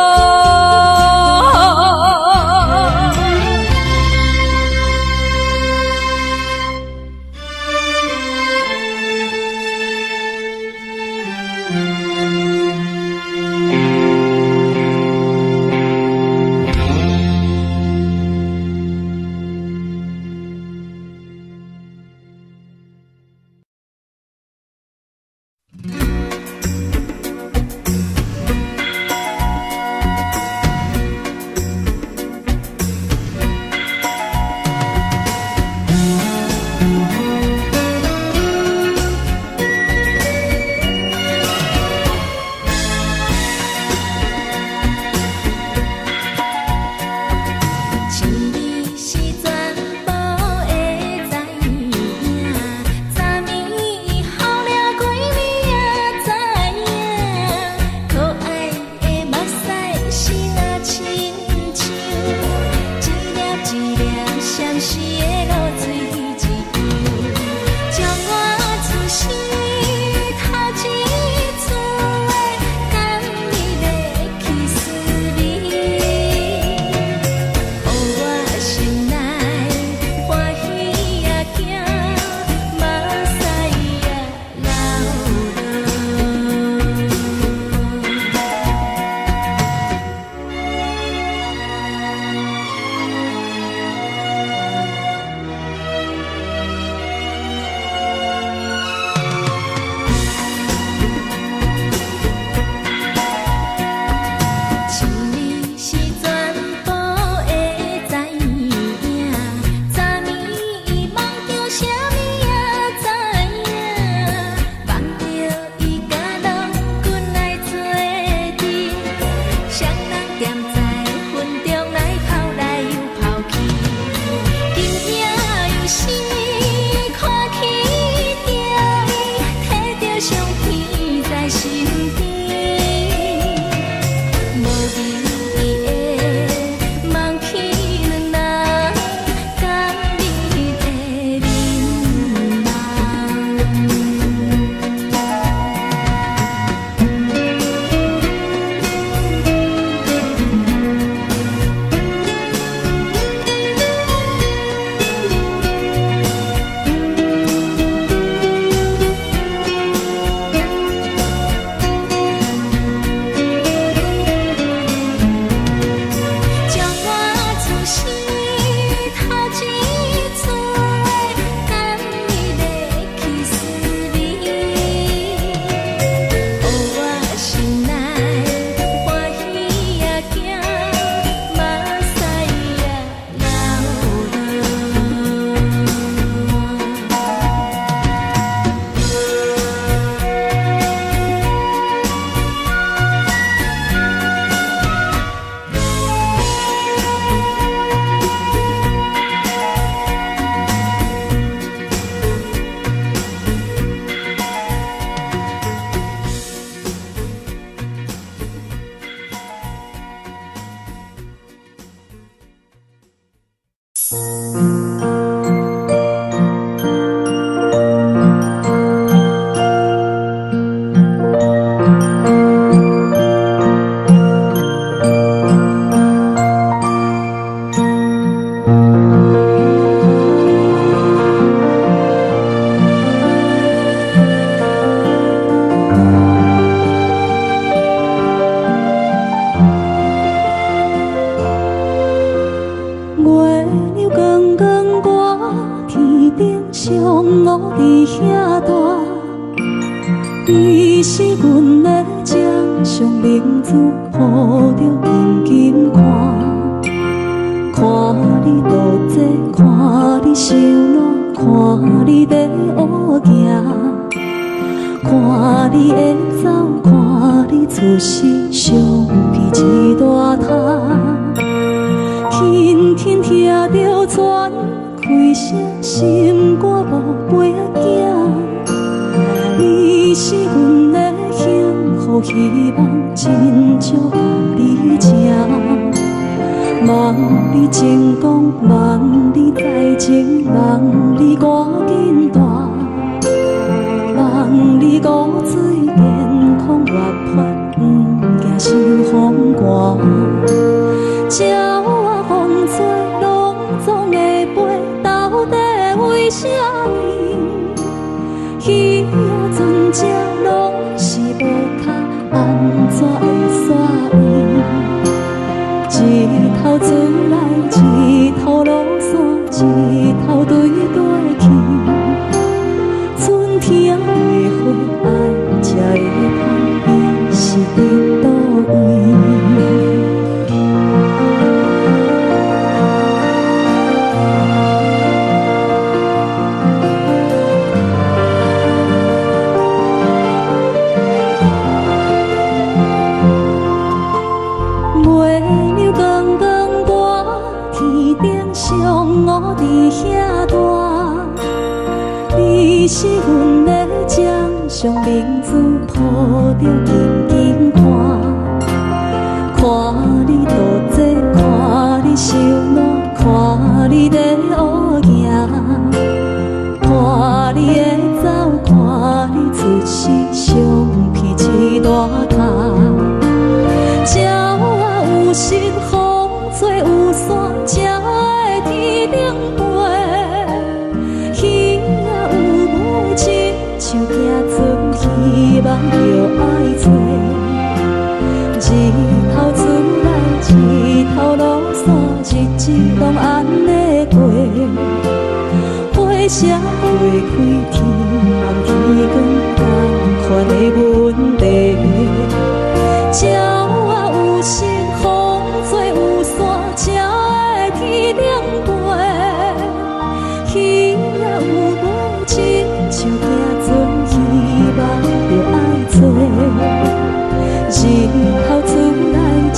顶上烏佇遐大。你是阮的掌上明珠，抱著緊緊看。看你渡這，看你收涎，看你咧學行，看你會走，看你出世，相片一大沓。輕輕聽著喘氣聲，心肝寶貝仔囝。你是阮的幸福希望，真少共你請。望你成功，望你才情，望你趕緊大，望你五水健康活潑，毋驚受風寒。鳥仔風吹，攏總會飛，到底為啥物？魚仔船只攏是無跤，按怎會煞圓？日頭出來，日頭落山，日頭對過去。春天的花愛才會芳，伊是佇佗位？月亮光光挂天頂上烏佇遐大，你是阮的掌上明珠，抱著緊緊看。看你渡這，看你收涎，看你咧學行，看你會走，看你出世，相片一大沓。鳥仔有心，風吹有散，才會天頂飛。魚仔有尾，親像行船，希望著愛揣。日頭出來，日頭落山，日子攏按呢過。花謝花開，天暗天光，仝款的問題。鳥仔有心，風吹有散，才會天頂飛。魚仔有尾，親像行船，希望著愛揣。日頭出來，日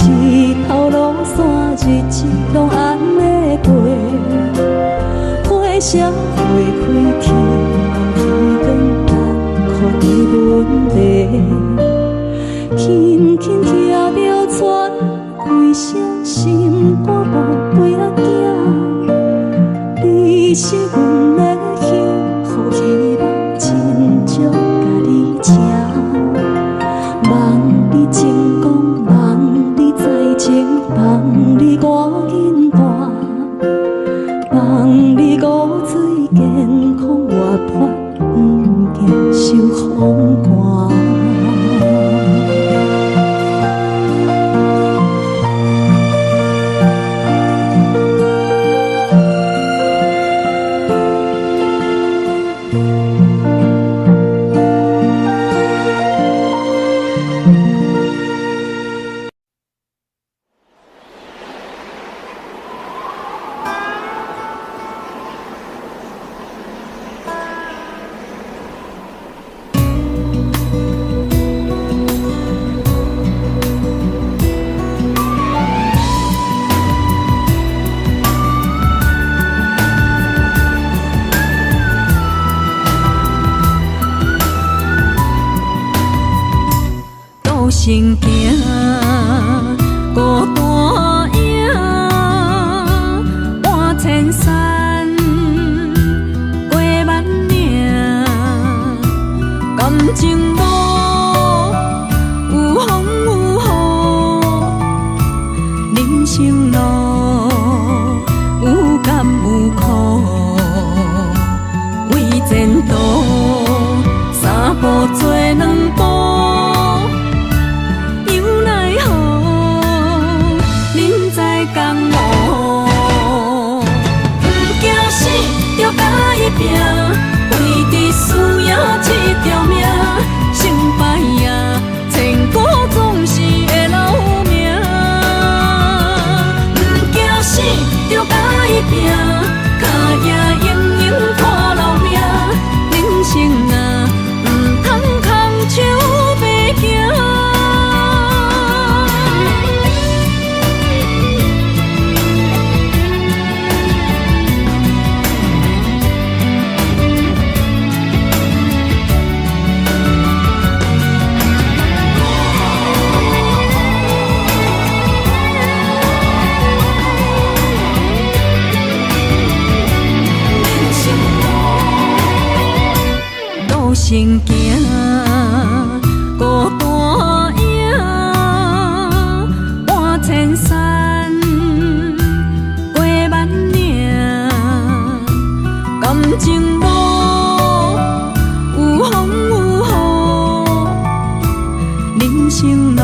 頭落山，日子攏按呢過。花謝花開，天暗天光，仝款的問題。輕輕聽著喘氣聲，心肝寶貝仔囝。你是阮的幸福希望，真少共你請。望你成功，望你才情，望你趕緊大，望你五水健康活潑，毋驚受風寒。斗成行，孤單影，搬千山，過萬嶺，感情路有風有雨，人生路有甘有苦，為前途三步做兩步。拼，为著输赢這條命，成敗啊，千古總是會留名。毋驚死，就共伊拼，跤跡永永看留名。人生啊，毋通空手白行。路先行，孤單影，搬千山，過萬嶺，感情路有風有雨，人生路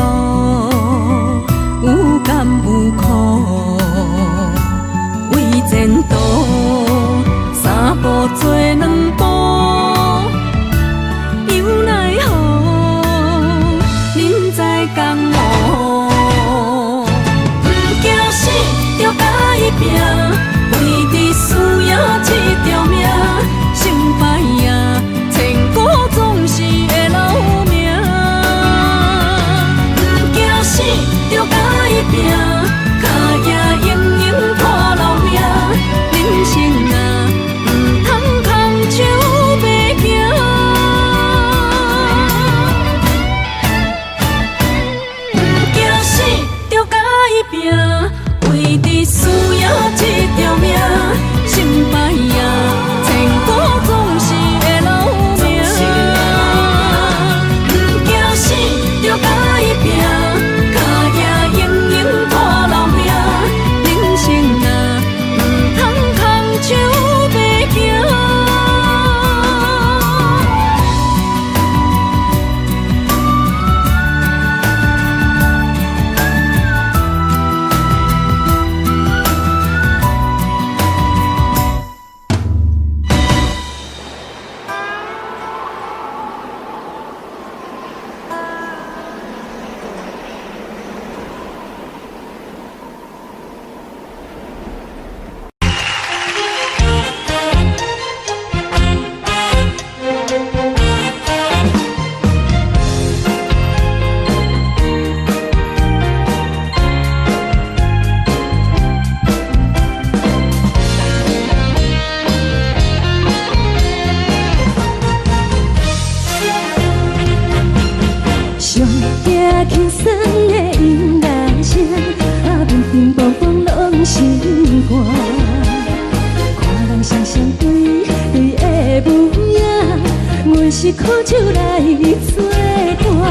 有甘有苦，為前途三步做兩步。又奈何，人在江湖。毋驚死，就共伊拼，為著輸贏這條命，成敗啊，千古總是會留名。毋驚死，就共伊拼，跤跡永永看留名。人生啊，毋通空手白行。毋驚死，就共伊拼，為著輸贏這條命，成敗啊，千古總是會留名。毋驚死，就共伊拼，跤跡永永看留名。人生啊，毋通空手白行。上驚輕鬆的音樂聲，啊，乒乒乓乓攏心肝。看人雙雙對對的舞影，阮是苦酒來作伴，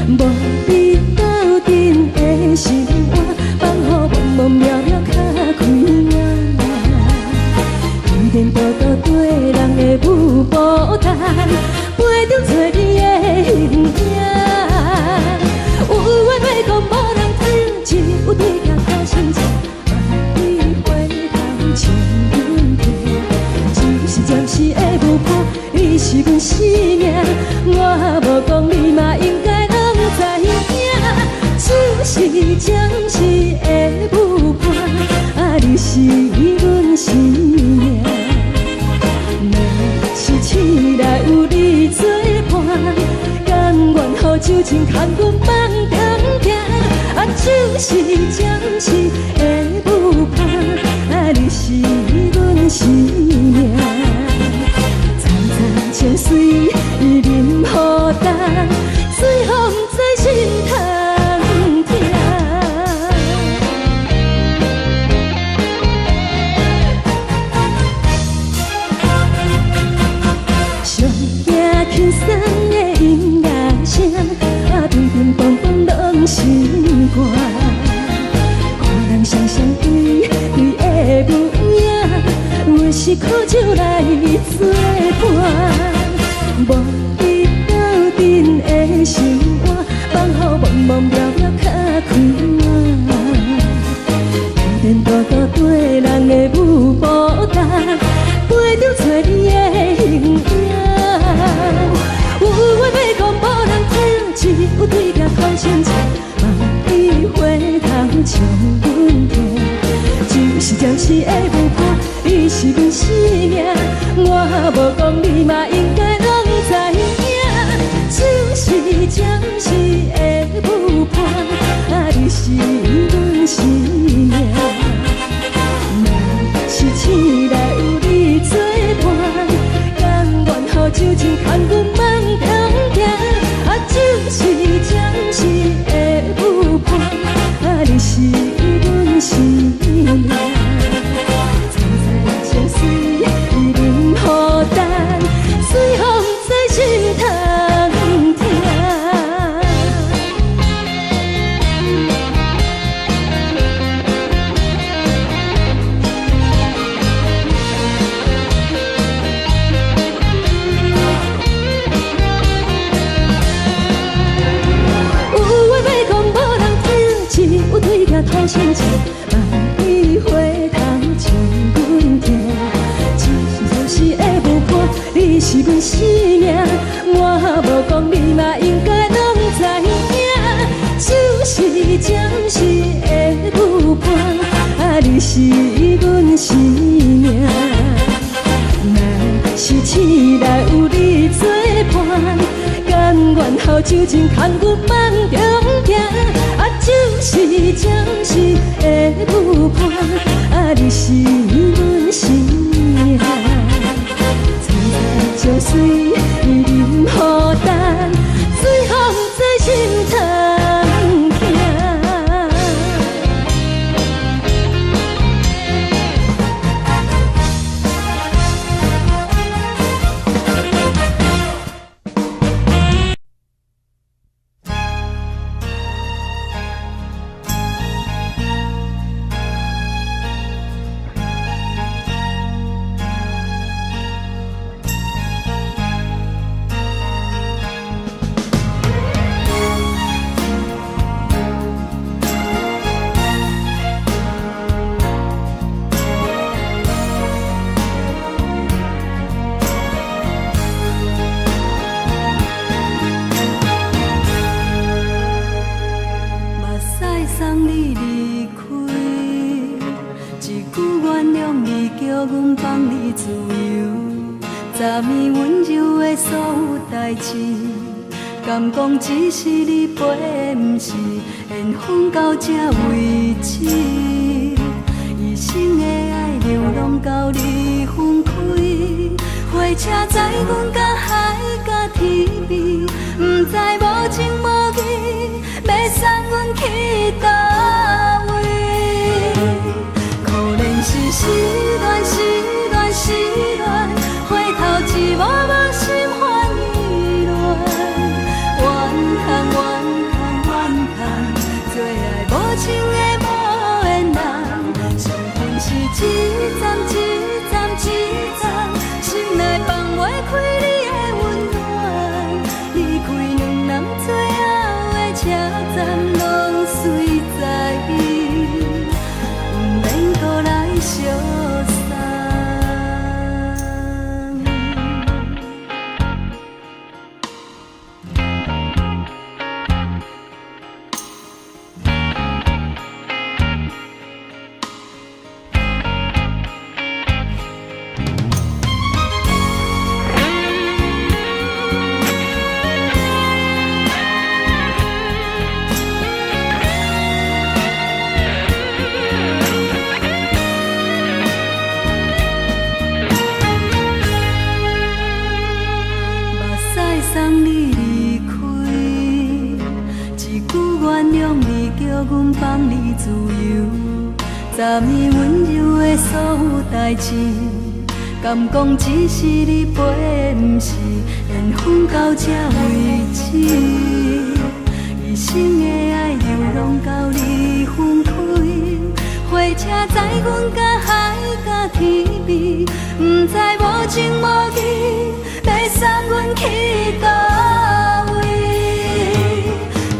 無你鬥陣的心肝，放予茫茫渺渺較開朗。依然獨獨綴人的舞步單，陪著找你的形影。有緣話講無人知，只有對鏡好心情，万里回頭情阮拼，只是暫時的舞伴，你是阮生命，我無講你嘛應該攏知影。只是暫時的舞伴，啊，你是阮生命。若是醒來有你作伴，甘願予酒精牽阮放長行。啊，只是暫時的舞伴，啊，你是阮生命。層層清水啉予干，最予毋知心通疼。上驚輕鬆的音樂聲，啊，乒乒乓乓攏心肝。看人雙雙對對的舞影，阮是苦酒來作伴，無你鬥陣的心肝，放予茫茫渺渺較開朗。依然獨獨綴人的舞步單，陪著中揣你的形影。有話欲講無人聽，只有對鏡哭親像，萬里回頭像阮聽。就是暫時的舞伴，你是阮生命，我無講你嘛應該攏知影。情是暫時的舞伴，啊，你是阮生命。若是醒來有你作伴，甘願予酒精牽阮夢中行。啊，情是暫時的舞伴，啊，你是阮生命。苍苍情水忍予等，随风在心头疼。有話欲講無人聽，只有對鏡吐親像，萬里回頭像阮聽。只是暫時的舞伴，你是阮生命，我無講你嘛應該攏知影。情是暫時的舞伴，啊，你是阮生命。若是醒來有你作伴，甘願予酒精牽阮夢中行。啊，情是暫時的舞伴，啊，你是阮生命。苍苍情水忍予等，随风在心头疼。目屎送你離開，一句原諒你叫阮放你自由。昨暝溫柔的所有代誌，敢講只是你陪的，毋是緣分到這為止。一生的愛流浪到你分開，火車載阮到海角天邊，毋知無情無義，欲送阮去佗位？可憐是失戀，失戀，失戀，回頭一幕幕心煩意亂。怨嘆怨嘆怨嘆，做愛無情的無緣人，傷痕是一站一站一站，心內放袂開你的溫暖。離開兩人最後的車站，攏隨在伊，毋免閣來相送。目屎送你離開，一句原諒你叫阮放你自由。昨暝溫柔的所有代誌，敢講只是你陪的，毋是緣分到這為止。一生的愛流浪到你分開，火車載阮到海角天邊，毋知無情無義，欲送阮去佗位？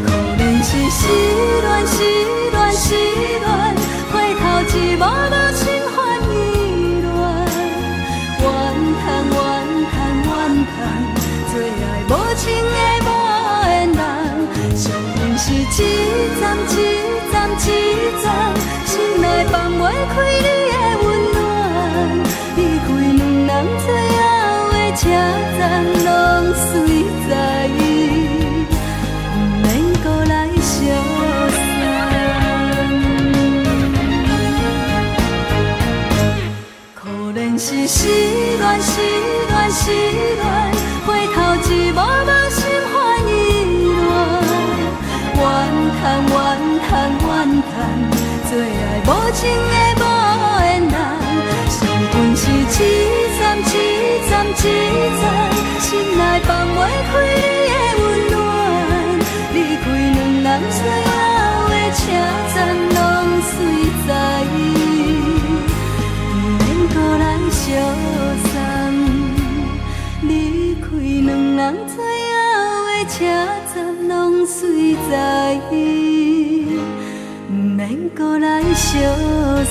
可憐是失戀，失戀，失戀，回頭一幕幕心煩意亂。怨車站攏隨在，毋免閣來相送。可憐是失戀，失戀，失戀，回頭一幕幕心煩意亂，怨嘆怨嘆怨嘆，做愛無情的無緣人，傷痕是一層一層一層，心內放袂開你的溫暖，離開兩人最後的車站攏隨在，毋免閣來相送。離開兩人最後的車站攏隨在，毋免閣來相送。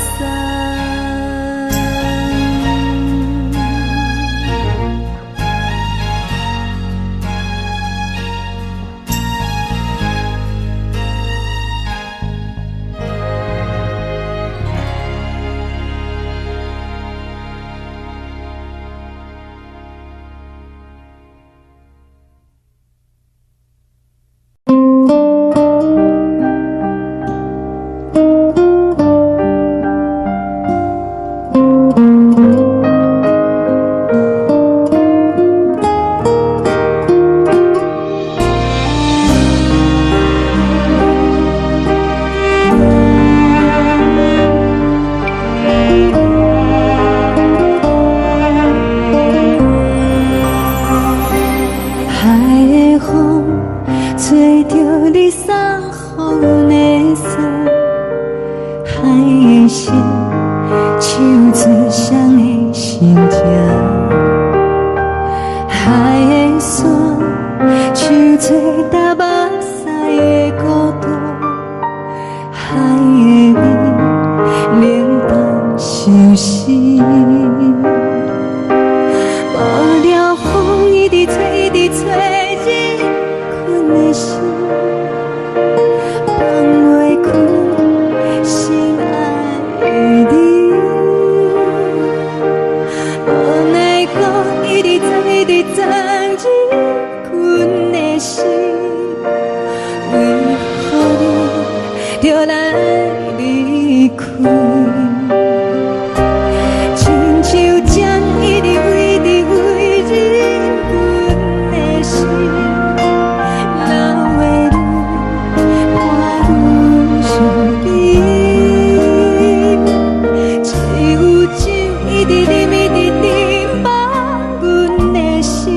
海的風吹著你送予阮的衫，海的心唱出誰的心情，海的山唱出踏目屎的孤單，海的味冷淡相思。無聊風一直吹，一直吹，入阮的心，放袂開心愛的你。無奈何一直鑽，一直鑽入阮的心，為何你著來離開？親像針一直一直飛入阮的心，流的淚伴阮相依。只有酒一直啉，一直啉，放阮的心，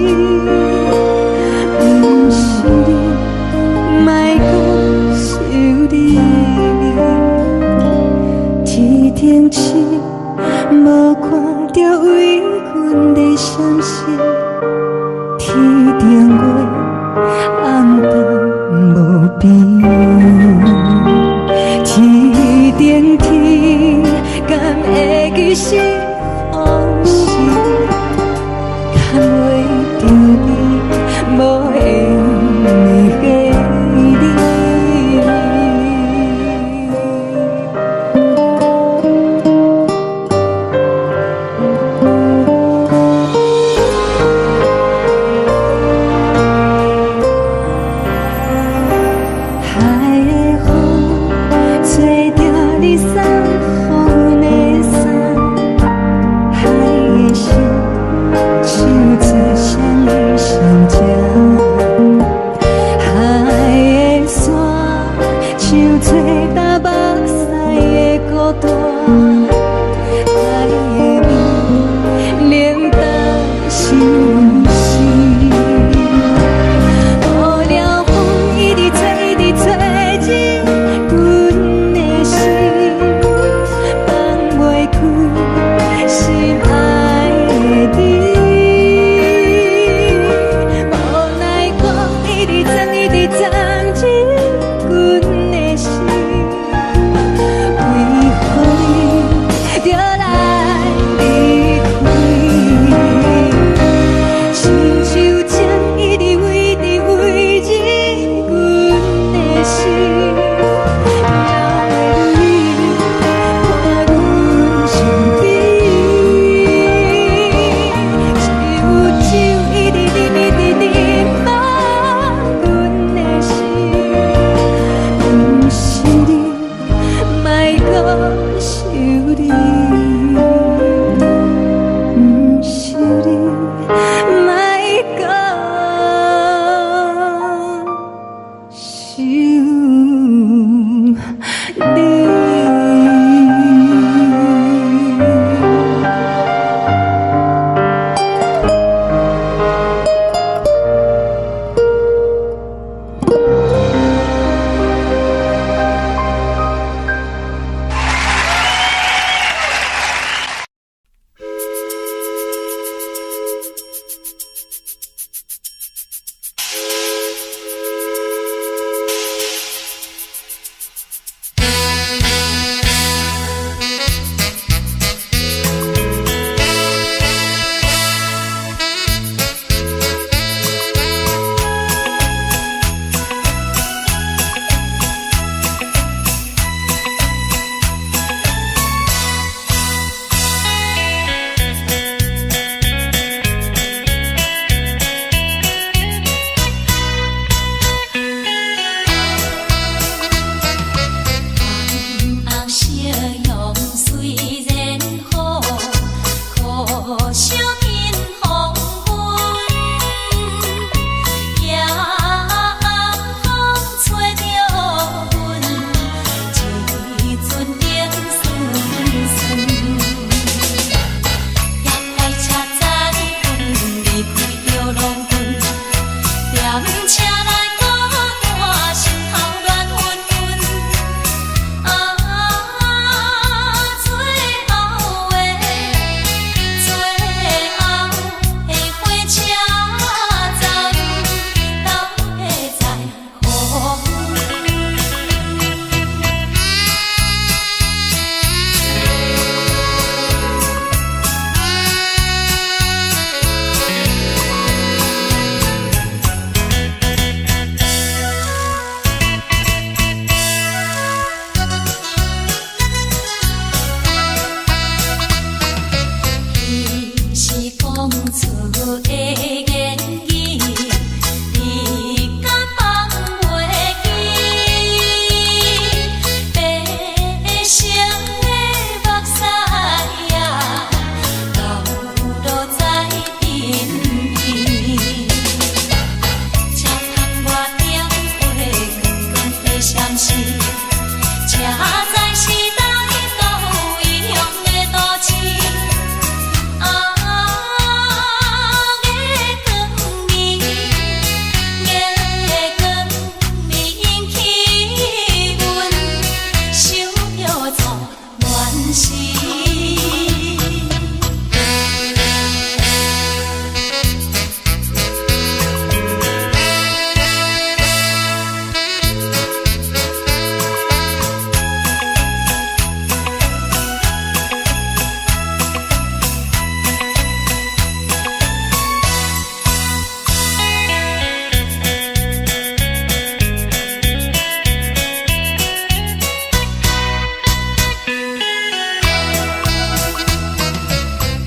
毋是你，莫閣想你。天頂星無看著為阮咧閃爍，天頂月暗淡無邊，天頂天敢會記是予是，牽袂著你無緣的你。海的風吹著你送予阮的衫，海的心唱出誰的心情，海的山唱出踏目屎的孤單，海的味冷淡相思。無聊風一直吹，一直吹入阮的心，放袂開心愛的你。無奈何一直鑽，一直鑽入阮的心，為何你著來離開？子的言语，你敢放袂记？白色的目屎啊，流落在阵边。车窗外灯火光光的闪烁，车载是来到异乡的都市。啊，月光暝，月光暝引起阮想著做恋时。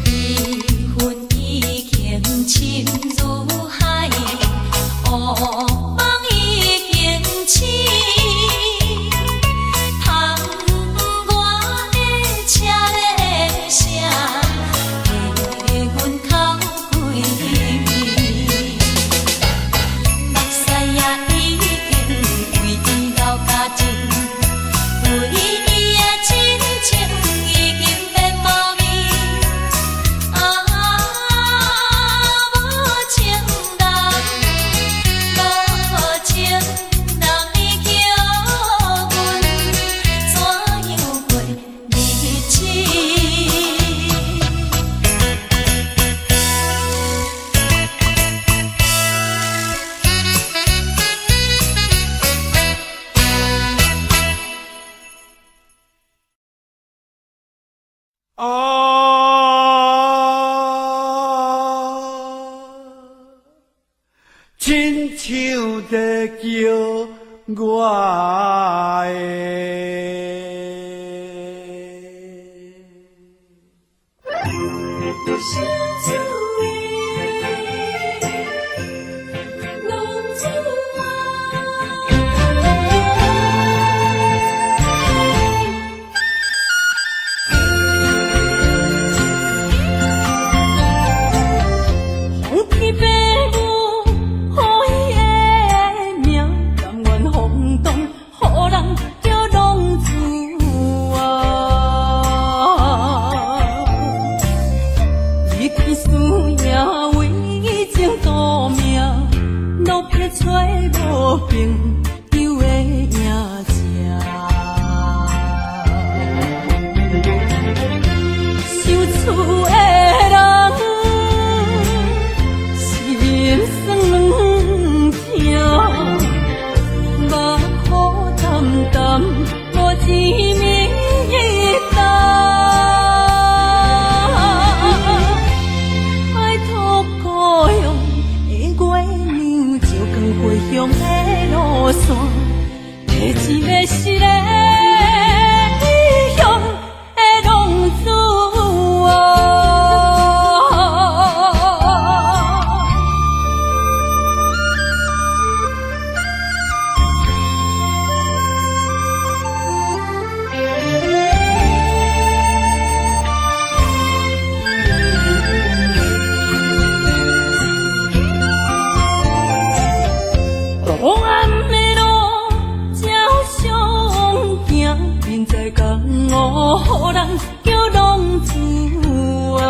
悲恨已经深如海，恶梦已经醒。窗外的车铃声，替阮哭规暝。目屎也已经为伊流干净，对伊的真情已经变无味。啊，无情人，无情人，你叫阮怎样过日子？啊，亲像在叫我的。相思的浪子啊。风天白雾，予伊的名，甘愿风动，予人叫浪子啊。离去思也为情赌命，落魄找无朋友的影子。想厝的人，心酸痛，目苦澹澹，无一暝一担。拜托故乡的月娘，照光回乡的路线，提一个失的异乡的浪子啊。黑暗的路照相行，人在江湖，予人叫浪子啊。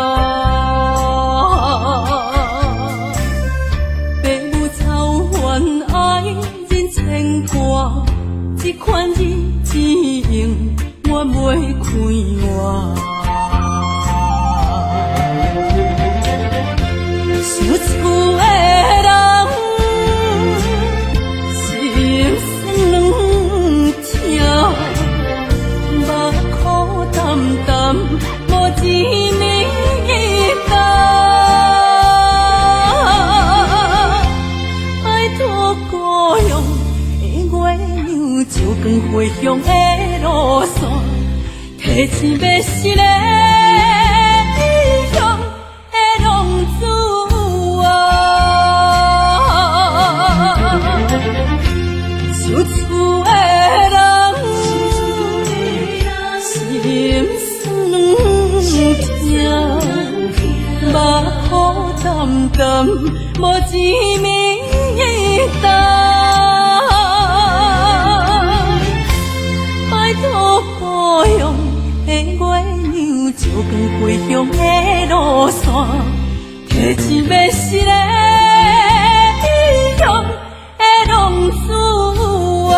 白母草原爱人牵挂，这款日子永远袂快活。想厝的人，心酸痛，目苦澹澹，无一暝一担。拜托故乡的月娘，照光回乡的路线，提一个失的异乡的浪子。當，無一暝當。拜託保養，彼月娘照光歸鄉的路線，提一欲死的异鄉的浪子啊！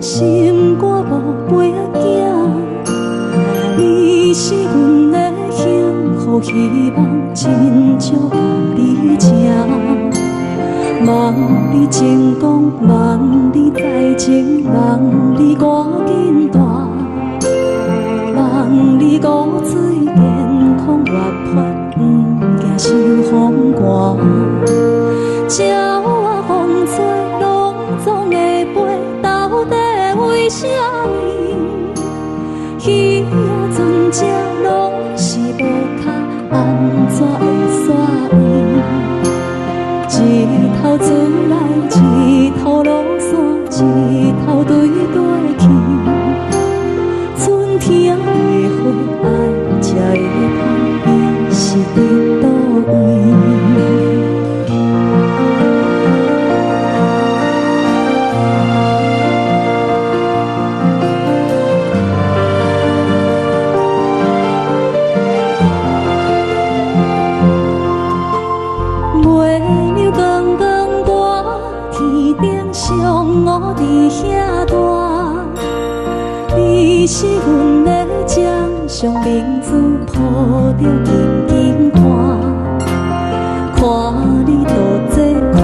心肝无飞仔囝，你是阮的幸福希望，真少共你请。望你成功，望你才情，望你趕緊大，望你五水健康活潑，毋驚受風寒。鳥仔風吹，攏總會飛，到底為啥物？魚仔船只攏是無跤，按怎會煞位？日頭出來，日頭落山，日頭對過去。春天的花，愛才會芳，伊是佇佗位？月亮光光挂天頂，上烏佇遐大。你是阮的掌上明珠，抱著緊緊看。看你倒坐，看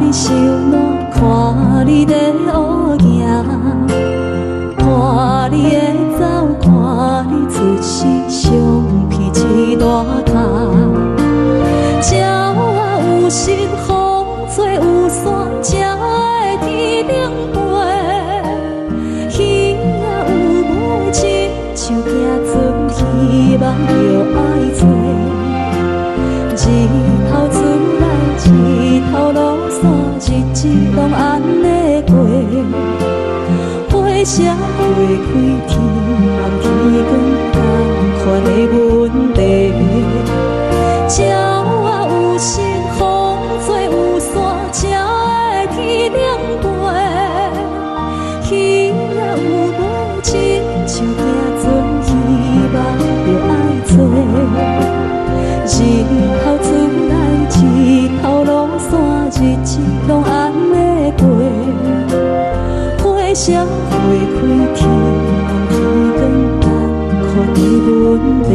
你收涎，看你咧學行，看你會走，看你出世，相片一大卡。鳥仔有心，風吹有散，才會天頂飛。魚仔有尾，親像行船，希望著愛揣。日頭出來，日頭落山，日子攏按呢過。花謝花開，天暗天光，仝款的問題。鳥仔有心，風吹有散，才會天頂飛。魚仔有尾，親像行船，希望著愛揣。日頭出來，日頭落山，日子攏按呢過。花謝花開，天暗天光，仝款的問題。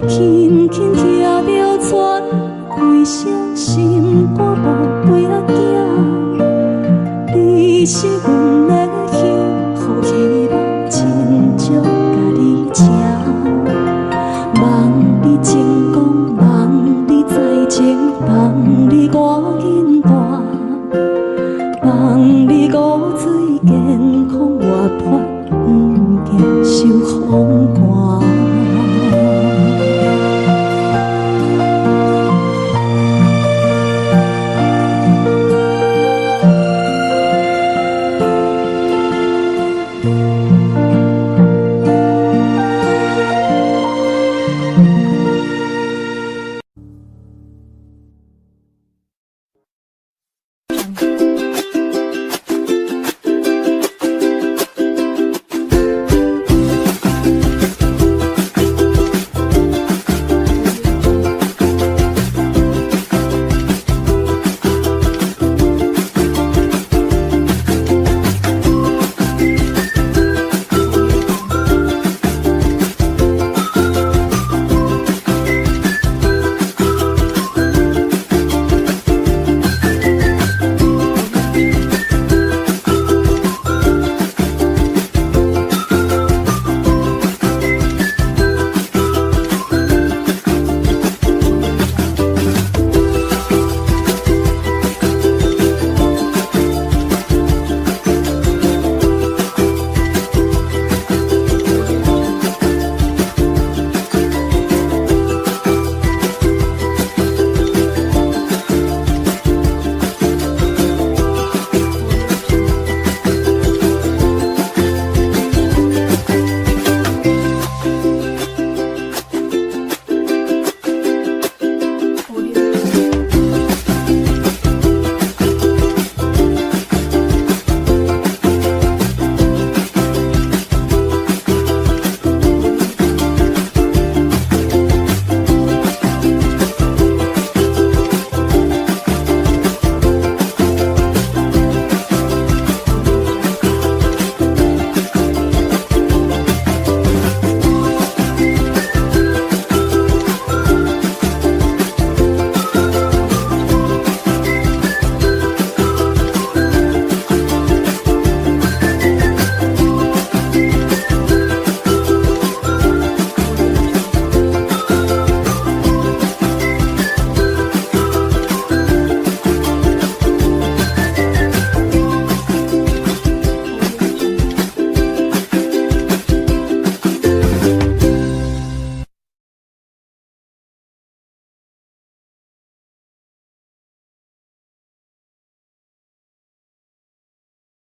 輕輕聽著船開聲，心肝寶貝仔囝，你是阮